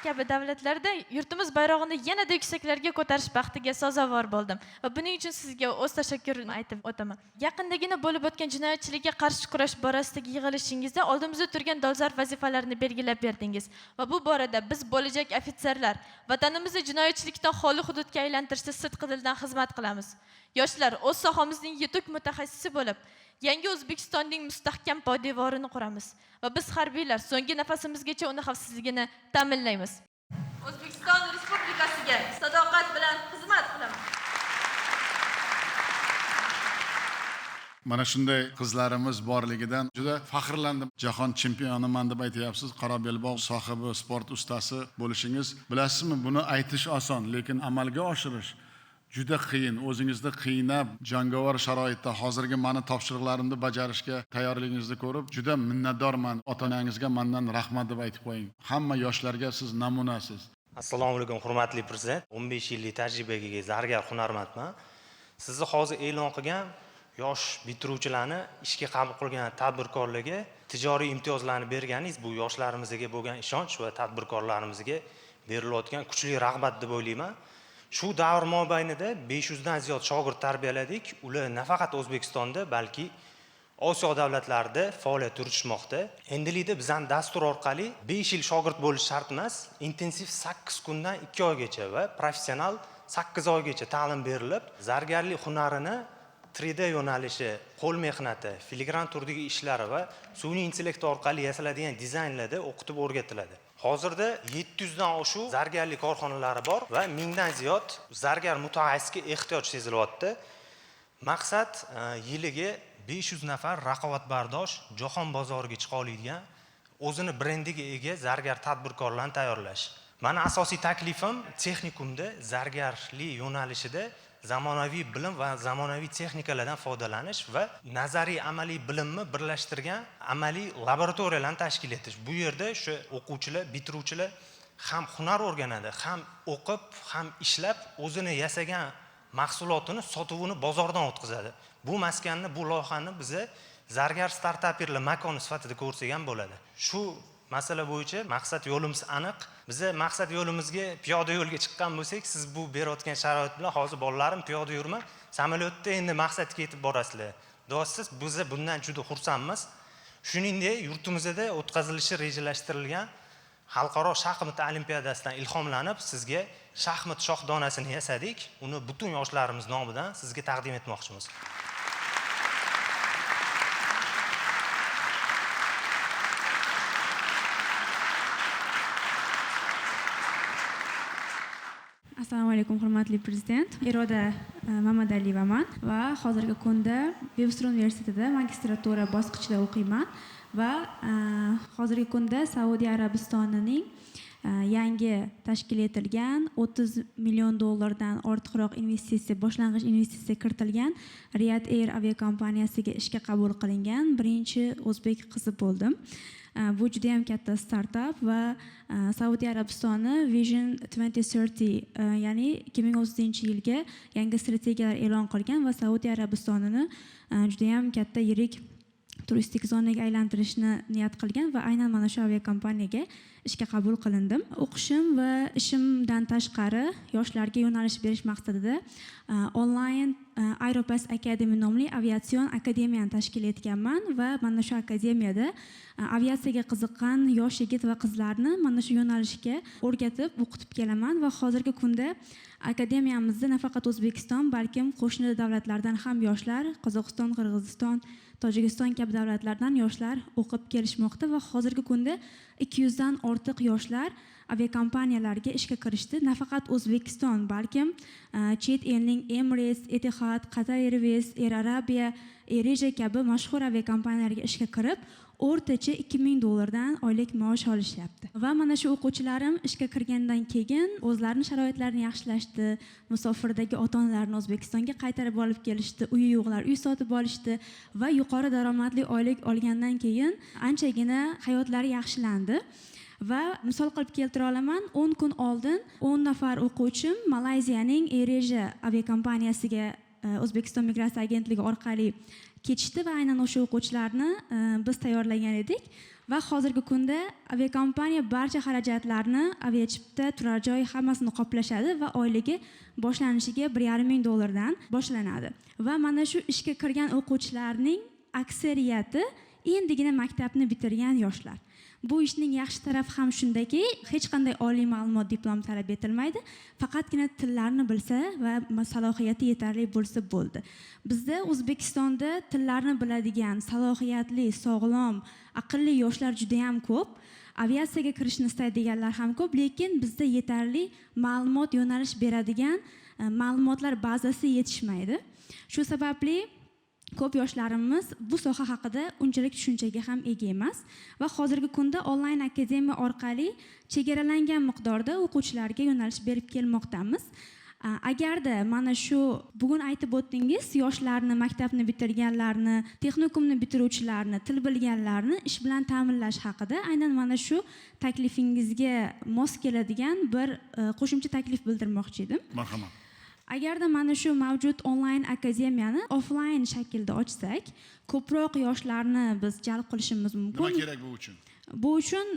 kabi davlatlarda yurtimiz bayrog'ini yanada yuksaklarga ko'tarish baxtiga sazovor bo'ldim va buning uchun sizga o'z tashakkurimni aytib o'taman. Yaqindagina bo'lib o'tgan jinoyatchilikka qarshi kurash borasidagi yig'ilishingizda oldimizda turgan dolzarb vazifalarni belgilab berdingiz va bu borada biz bo'lajak ofitserlar vatanimizni jinoyatchilikdan xoli hududga aylantirishda sidqidildan xizmat qilamiz. Yoshlar o'z sohamizning yetuk mutaxassisi bo'lib, yangi O'zbekistonning mustahkam poydevorini quramiz va biz harbiylar so'nggi nafasimizgacha uni xavfsizligini ta'minlaymiz. O'zbekiston Respublikasiga sadoqat bilan xizmat qilaman. Mana shunday qizlarimiz borligidan juda faxrlandim. Jahon chempioniman deb aytayapsiz, qora belbog' sohibi, sport ustasi bo'lishingiz. Bilasizmi, buni aytish oson, lekin amalga oshirish juda qiyin. O'zingizni qiynab, jangovar sharoitda hozirgi meni topshiriqlarimni bajarishga tayyorligingizni ko'rib juda minnatdorman. Ota-onangizga mendan rahmat deb aytib qo'ying. Hamma yoshlarga siz namunasiz. Assalomu alaykum, hurmatli prezident. 15 yillik tajribaga ega zargar hunarmandman. Sizni hozir e'lon qilgan yosh bitiruvchilarni ishga qabul qilgan tadbirkorlarga tijoriy imtiyozlarni berganingiz bu yoshlarimizga bo'lgan ishonch va tadbirkorlarimizga berilayotgan kuchli rag'bat deb o'ylayman. Shu davr mobaynida 500 dan ziyod shogird tarbiyaladik. Ular nafaqat O'zbekistonda, balki Osiyo davlatlarida faoliyat yuritishmoqda. Endilikda bizning dastur orqali 5 yil shogird bo'lish shart emas, intensiv 8 kundan 2 oygacha va professional 8 oygacha ta'lim berilib, zargarlik hunarini 3D yo'nalishi, qo'l mehnati, filigran turdagi ishlari va sun'iy intellekt orqali yasaladigan dizaynlarda o'qitib o'rgatiladi. Hozirda 700 dan oshiq zargarlik korxonalari bor va 1000 dan ziyod zargar mutaxassisga ehtiyoj sezilyapti. Maqsad yiliga 500 nafar raqobatbardosh, jahon bozoriga chiqa oladigan, o'zini brendiga ega zargar tadbirkorlarni tayyorlash. Mani asosiy taklifim texnikumda zargarlik yo'nalishida zamonaviy bilim va zamonaviy texnikalardan foydalanish va nazariy amaliy bilimni birlashtirgan amaliy laboratoriyalarni tashkil etish. Bu yerda o'sha o'quvchilar, bitiruvchilar ham hunar o'rganadi, ham o'qib, ham ishlab o'zini yasagan mahsulotini sotuvini bozordan o'tkazadi. Bu maskanni, bu loyihani biza zargar startaperlar makoni sifatida ko'rsak ham bo'ladi. Shu masala bo'yicha maqsad yo'limiz aniq. Biza maqsad yo'limizga piyoda yo'lga chiqqan bo'lsak, siz bu berayotgan sharoit bilan hozir bolalarim piyoda yurma, samolyotda endi maqsadga yetib borasizlar. Do'stsiz, biza bundan juda xursandmiz. Shuningdek, yurtimizda o'tkazilishi rejalashtirilgan xalqaro shaxmat olimpiadasidan ilhomlanib, sizga shaxmat shohdonasini yasadik. Uni butun yoshlarimiz nomidan sizga taqdim etmoqchimiz. Assalomu alaykum, hurmatli prezident. Iroda Mamadaliyevaman va hozirgi kunda Webster universitetida magistratura bosqichida o'qiyman va hozirgi kunda Saudiya Arabistonining yangi tashkil etilgan 30 million dollardan ortiqroq investitsiya, boshlang'ich investitsiya kiritilgan Riyadh Air aviakompaniyasiga ishga qabul qilingan birinchi o'zbek qizi bo'ldim. Bu juda ham katta startap va Saudiya Arabistoni Vision 2030, ya'ni 2030-yilga yangi strategiyalar e'lon qilgan va Saudiya Arabistonini juda ham katta yirik turistik zonaga aylantirishni niyat qilgan va aynan mana shu aviakompaniyaga ishga qabul qilindim. O'qishim va ishimdan tashqari yoshlarga yo'nalish berish maqsadida onlayn Aeropass Academy nomli aviatsion akademiyani tashkil etganman va mana shu akademiyada aviatsiyaga qiziqqan yosh yigit va qizlarni mana shu yo'nalishga o'rgatib, o'qitib kelaman va hozirgi kunda akademiyamizda nafaqat O'zbekiston, balkim qo'shni davlatlardan ham yoshlar, Qozog'iston, Qirg'iziston, Tojikiston kabi davlatlardan yoshlar o'qib kelishmoqda va hozirgi kunda 200 dan ortiq yoshlar aviakompaniyalarga ishga kirishdi. Nafaqat O'zbekiston, balkim chet elning Emirates, Etihad, Qatar Airways, Air Arabia, AirAsia kabi mashhur aviakompaniyalarga ishga kirib, o'rtacha $2000 oylik maosh olishyapti. Va mana shu o'quvchilarim ishga kirgandan keyin o'zlarining sharoitlarini yaxshilashdi, musofirdagi ota-onalarini O'zbekistonga qaytarib olib kelishdi, uyi yo'qlar uy sotib olishdi va yuqori daromadli oylik olgandan keyin anchagina hayotlari yaxshilandi. Va misol qilib keltira olaman, 10 kun oldin 10 nafar o'quvchim Malayziyaning AirAsia aviakompaniyasiga O'zbekiston migratsiya agentligi orqali ketishdi va aynan o'sha o'quvchilarni biz tayyorlagan edik va hozirgi kunda aviakompaniya barcha xarajatlarni, aviachipta, turar joy hammasini qoplashadi va oyligi boshlanishiga $1,500 boshlanadi. Va mana shu ishga kirgan o'quvchilarning aksariyati endigina maktabni bitirgan yoshlar. Bu ishning yaxshi tarafi ham shundaki, hech qanday oliy ma'lumot, diplom talab etilmaydi. Faqatgina tillarni bilsa va salohiyati yetarli bo'lsa bo'ldi. Bizda O'zbekistonda tillarni biladigan, salohiyatli, sog'lom, aqlli yoshlar juda ham ko'p. Aviatsiyaga kirishni istaydiganlar ham ko'p, lekin bizda yetarli ma'lumot, yo'nalish beradigan ma'lumotlar bazasi yetishmaydi. Shu sababli ko'p yoshlarimiz bu soha haqida unchalik tushunchaga ham ega emas va hozirgi kunda onlayn akademiya orqali chegaralangan miqdorda o'quvchilarga yo'nalish berib kelmoqdamiz. Agarda mana shu bugun aytib o'tdingiz, yoshlarni, maktabni bitirganlarni, texnikumni bitiruvchilarni, til bilganlarni ish bilan ta'minlash haqida aynan mana shu taklifingizga mos keladigan bir qo'shimcha taklif bildirmoqchi edim. Marhamat. Agarda mana shu mavjud onlayn akademiyani offlayn shaklda ochsak, ko'proq yoshlarni biz jalb qilishimiz mumkin. Nima kerak bu uchun? Bu uchun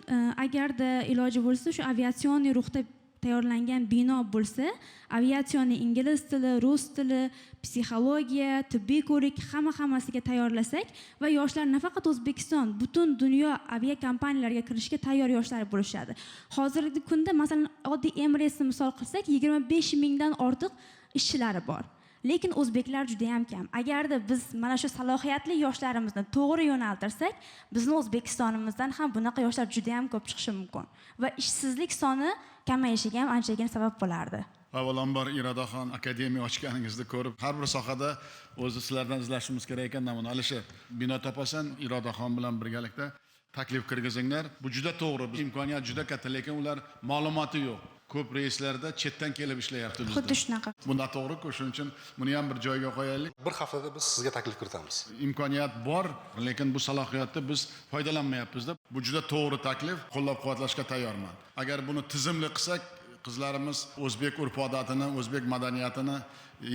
agarda iloji bo'lsa, shu aviatsion ruhda tayyorlangan bino bo'lsa, aviatsionni ingliz tili, rus tili, psixologiya, tibbiy ko'rik hammasiga tayyorlasak va yoshlar nafaqat O'zbekiston, butun dunyo aviakompaniyalarga kirishga tayyor yoshlar bo'lishadi. Hozirgi kunda masalan oddiy Emiratesni misol qilsak, 25 mingdan ortiq ishchilari bor. Lekin o'zbeklar juda ham kam. Agarda biz mana shu salohiyatli yoshlarimizni to'g'ri yo'naltirsak, bizni O'zbekistonimizdan ham bunaqa yoshlar juda ham ko'p chiqishi mumkin va ishsizlik soni kamayishiga ham anchagina sabab bo'lardi. Avvalambor Irodaxon akademiya ochganingizni ko'rib, har bir sohada o'zi sizlardan izlashimiz kerak ekan namuna. Alisher, bino topasan, Irodaxon bilan birgalikda taklif kirgizinglar. Bu juda to'g'ri, imkoniyat juda katta, lekin ular ma'lumoti yo'q. Ko'p reyslarda chetdan kelib ishlayapti bizda. Xuddi shunaqa. Bu noto'g'ri-ku, shuning uchun buni ham bir joyga qo'yaylik. Bir haftada biz sizga taklif kiritamiz. Imkoniyat bor, lekin bu salohiyatni biz foydalanmayapmiz-da. Bu juda to'g'ri taklif, qo'llab-quvvatlashga tayyorman. Agar buni tizimli qilsak, qizlarimiz o'zbek urf-odatini, o'zbek madaniyatini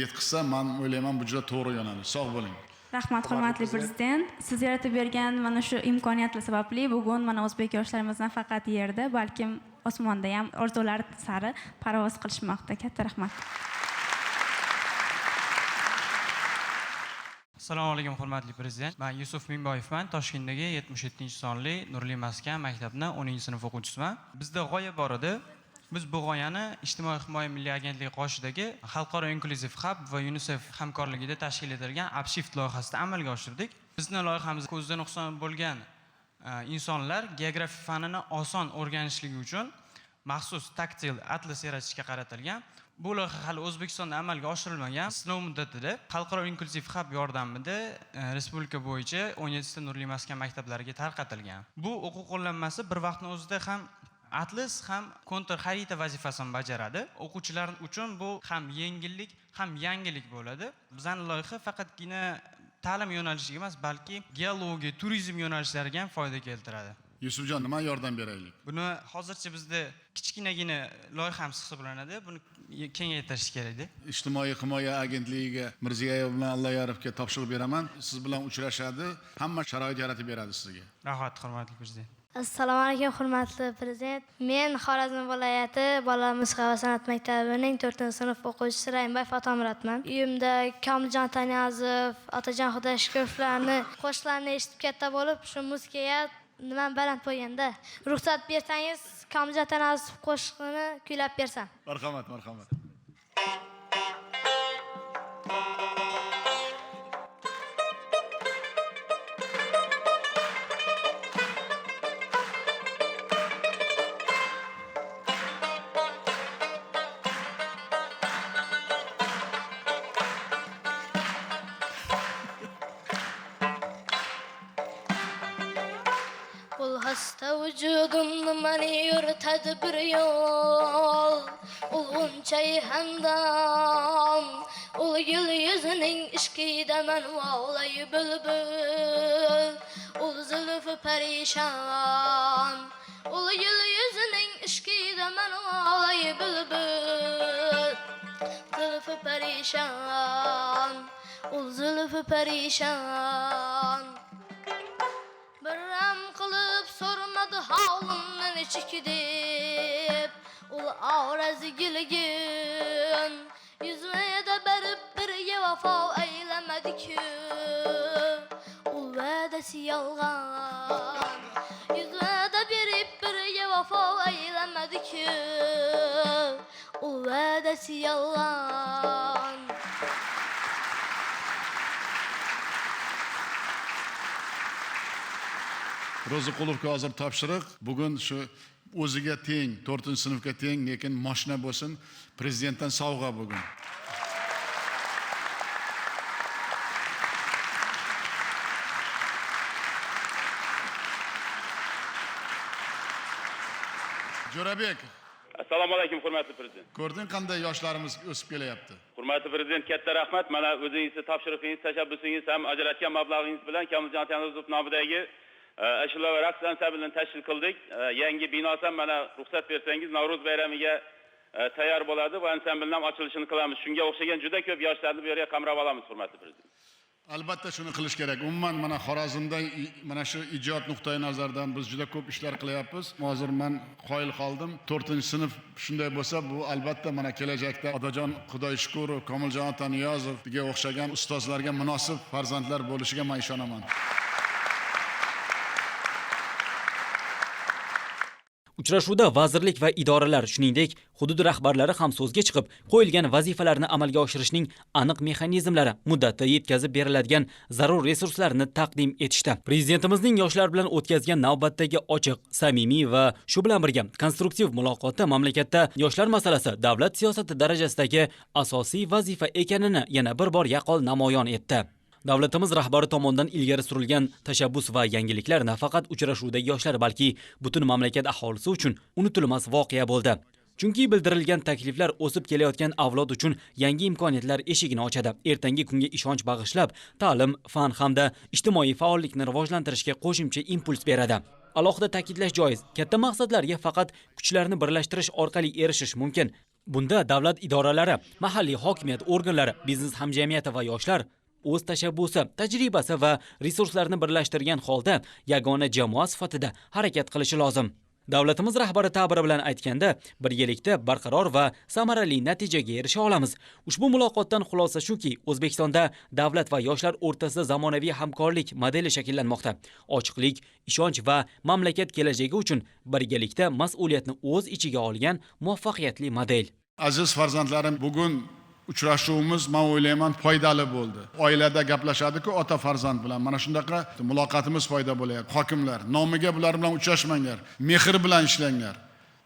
yetkazsa, men o'ylayman bu juda to'g'ri yo'nalish. Sog' bo'ling. Rahmat, hurmatli prezident. Siz yaratib bergan mana shu imkoniyatlar sababli bugun mana o'zbek yoshlarimiz nafaqat yerda, balkim osmonda ham orzular sari parvoz qilishmoqda. Katta rahmat. Assalomu alaykum, hurmatli prezident. Men Yusuf Mingboyevman, Toshkentdagi 77-sonli Nurli Maskan maktabining 10-sinf o'quvchisiman. Bizda g'oya bor edi. Biz bu g'oyani Ijtimoiy himoya milliy agentligi qoshidagi Xalqaro inklyuziv hub va UNICEF hamkorligida tashkil etilgan Upshift loyihasida amalga oshirdik. Bizning loyihamiz ko'zda nuqson bo'lgan insonlar geografiya fanini oson o'rganishligi uchun maxsus taktil atlas yaratishga qaratilgan. Bu loyiha hali O'zbekistonda amalga oshirilmagan. Sinov muddatida Xalqaro inklyuziv hub yordamida respublika bo'yicha 17 ta nurli maskan maktablariga tarqatilgan. Bu o'quv qo'llanmasi bir vaqtning o'zida ham atlas ham kontur xarita vazifasini bajaradi. O'quvchilar uchun bu ham yengillik, ham yangilik bo'ladi. Bizning loyiha faqatgina ta'lim yo'nalishiga emas, balki geologiya, turizm yo'nalishlariga ham foyda keltiradi. Yusufjon, nima yordam beraylik? Buni hozircha bizda kichkinagina loyihamiz hisoblanadi. Buni kengaytirish kerakda. Ijtimoiy himoya agentligiga Mirziyoyev bilan Allayorovga topshiriq beraman. Siz bilan uchrashadi, hamma sharoit yaratib beradi sizga. Rahmat, hurmatli prezident. Assalomu alaykum, hurmatli prezident. Men Xorazm viloyati bolalar musiqa va san'at maktabining 4-sinf o'quvchisi Rahimboyev Otamuratman. Uyimda Komiljon Taniyazov, Otajon Xudoshukurovlarni qo'shiqlarini eshitib katta bo'lib, shu musiqaga nimam baland bo'lganda. Ruxsat bersangiz, Komiljon Taniyazov qo'shig'ini kuylab bersam. Marhamat, marhamat. Vücudumni meni yuritadi bir yo'l, ulg'uncha handam, ul gul yuzining ishqida man volay bulbul, ul zulfi parishon, ul gul yuzining ishqida man volay bulbul, zulfi parishon, ul zulfi parishon. Bir qilib so'rmadi holimni nechuk deb, ul orazi gulgin yuzimga berib birga vafo aylamadi-ku, ul va'dasi yolg'on, yuzimga berib birga vafo aylamadi-ku, ul va'dasi yolg'on. Ro'ziqulovga hozir topshiriq. Bugun shu o'ziga teng, 4-sinfga teng, lekin mashina bo'lsin, prezidentdan sovg'a bugun. Jo'rabek. Assalomu alaykum, hurmatli prezident. Ko'rding qanday yoshlarimiz o'sib kelyapti. Hurmatli prezident, katta rahmat. Mana o'zingizni topshiriqingiz, tashabbusingiz ham ajratgan mablag'ingiz bilan Komiljon Taniyazov nomidagi ashula va raqs ansamblini tashkil qildik. Yangi binosi ham mana ruxsat bersangiz Navro'z bayramiga tayyor bo'ladi. Bu ansamblning ham ochilishini qilamiz. Shunga o'xshagan juda ko'p yoshlarni bu yerga qamrab olamiz, hurmatli prezident. Albatta shuni qilish kerak. Umuman mana Xorazmda mana shu ijod nuqtai nazaridan biz juda ko'p ishlar qilyapmiz. Hozir men qoyil qoldim. 4-sinf shunday bo'lsa, bu albatta mana kelajakda Otajon Xudoyshukurov, Komiljon Taniyazovga o'xshagan ustozlarga munosib farzandlar bo'lishiga men ishonaman. Uchrashuvda vazirlik va idoralar, shuningdek, hudud rahbarlari ham so'zga chiqib, qo'yilgan vazifalarni amalga oshirishning aniq mexanizmlari, muddati yetkazib beriladigan zarur resurslarni taqdim etishdi. Prezidentimizning yoshlar bilan o'tkazgan navbatdagi ochiq, samimiy va shu bilan birga konstruktiv muloqoti mamlakatda yoshlar masalasi davlat siyosati darajasidagi asosiy vazifa ekanini yana bir bor yaqqol namoyon etdi. Davlatimiz rahbari tomonidan ilgari surilgan tashabbus va yangiliklar nafaqat uchrashuvdagi yoshlar, balki butun mamlakat aholisi uchun unutilmas voqea bo'ldi. Chunki bildirilgan takliflar o'sib kelayotgan avlod uchun yangi imkoniyatlar eshigini ochadi. Ertangi kunga ishonch bag'ishlab, ta'lim, fan hamda ijtimoiy faollikni rivojlantirishga qo'shimcha impuls beradi. Alohida ta'kidlash joiz, katta maqsadlarga faqat kuchlarni birlashtirish orqali erishish mumkin. Bunda davlat idoralari, mahalliy hokimiyat organlari, biznes hamjamiyati va yoshlar o'z tashabbusi, tajribasi va resurslarini birlashtirgan holda yagona jamoa sifatida harakat qilishi lozim. Davlatimiz rahbari ta'biri bilan aytganda, birgalikda barqaror va samarali natijaga erisha olamiz. Ushbu muloqotdan xulosa shuki, O'zbekistonda davlat va yoshlar o'rtasida zamonaviy hamkorlik modeli shakllanmoqda. Ochiqlik, ishonch va mamlakat kelajagi uchun birgalikda mas'uliyatni o'z ichiga olgan muvaffaqiyatli model. Aziz farzandlarim, bugun uchrashuvimiz, men o'ylayman, foydali bo'ldi. Oilada gaplashadi-ku ota farzand bilan. Mana shundaqa muloqotimiz foyda bo'lyapti. Hokimlar, nomiga bular bilan uchrashmanglar, mehr bilan ishlanglar,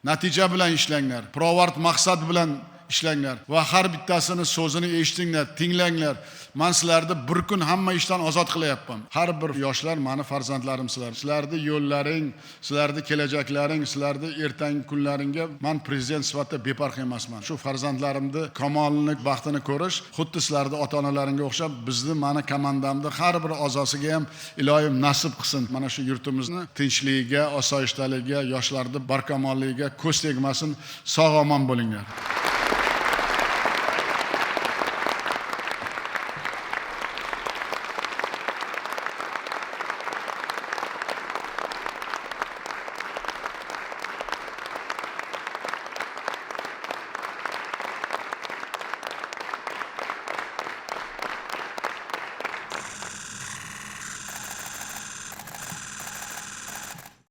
natija bilan ishlanglar, pirovard maqsad bilan ishlanglar va har bittasini so'zini eshitinglar, tinglanglar. Men sizlarni bir kun hamma ishdan ozod qilyapman. Har bir yoshlar meni farzandlarim sizlar. Sizlarni yo'llaring, sizlarni kelajaklaring, sizlarni ertangi kunlaringga men prezident sifatida beparq emasman. Shu farzandlarimni kamolini, baxtini ko'rish xuddi sizlarni ota-onalaringga o'xshab bizni, meni komandamni har bir a'zosiga ham iloyim nasib qilsin. Mana shu yurtimizni tinchligiga, osoyishtaligiga, yoshlarni barkamolligiga ko'z tegmasin. Sog' omon bo'linglar.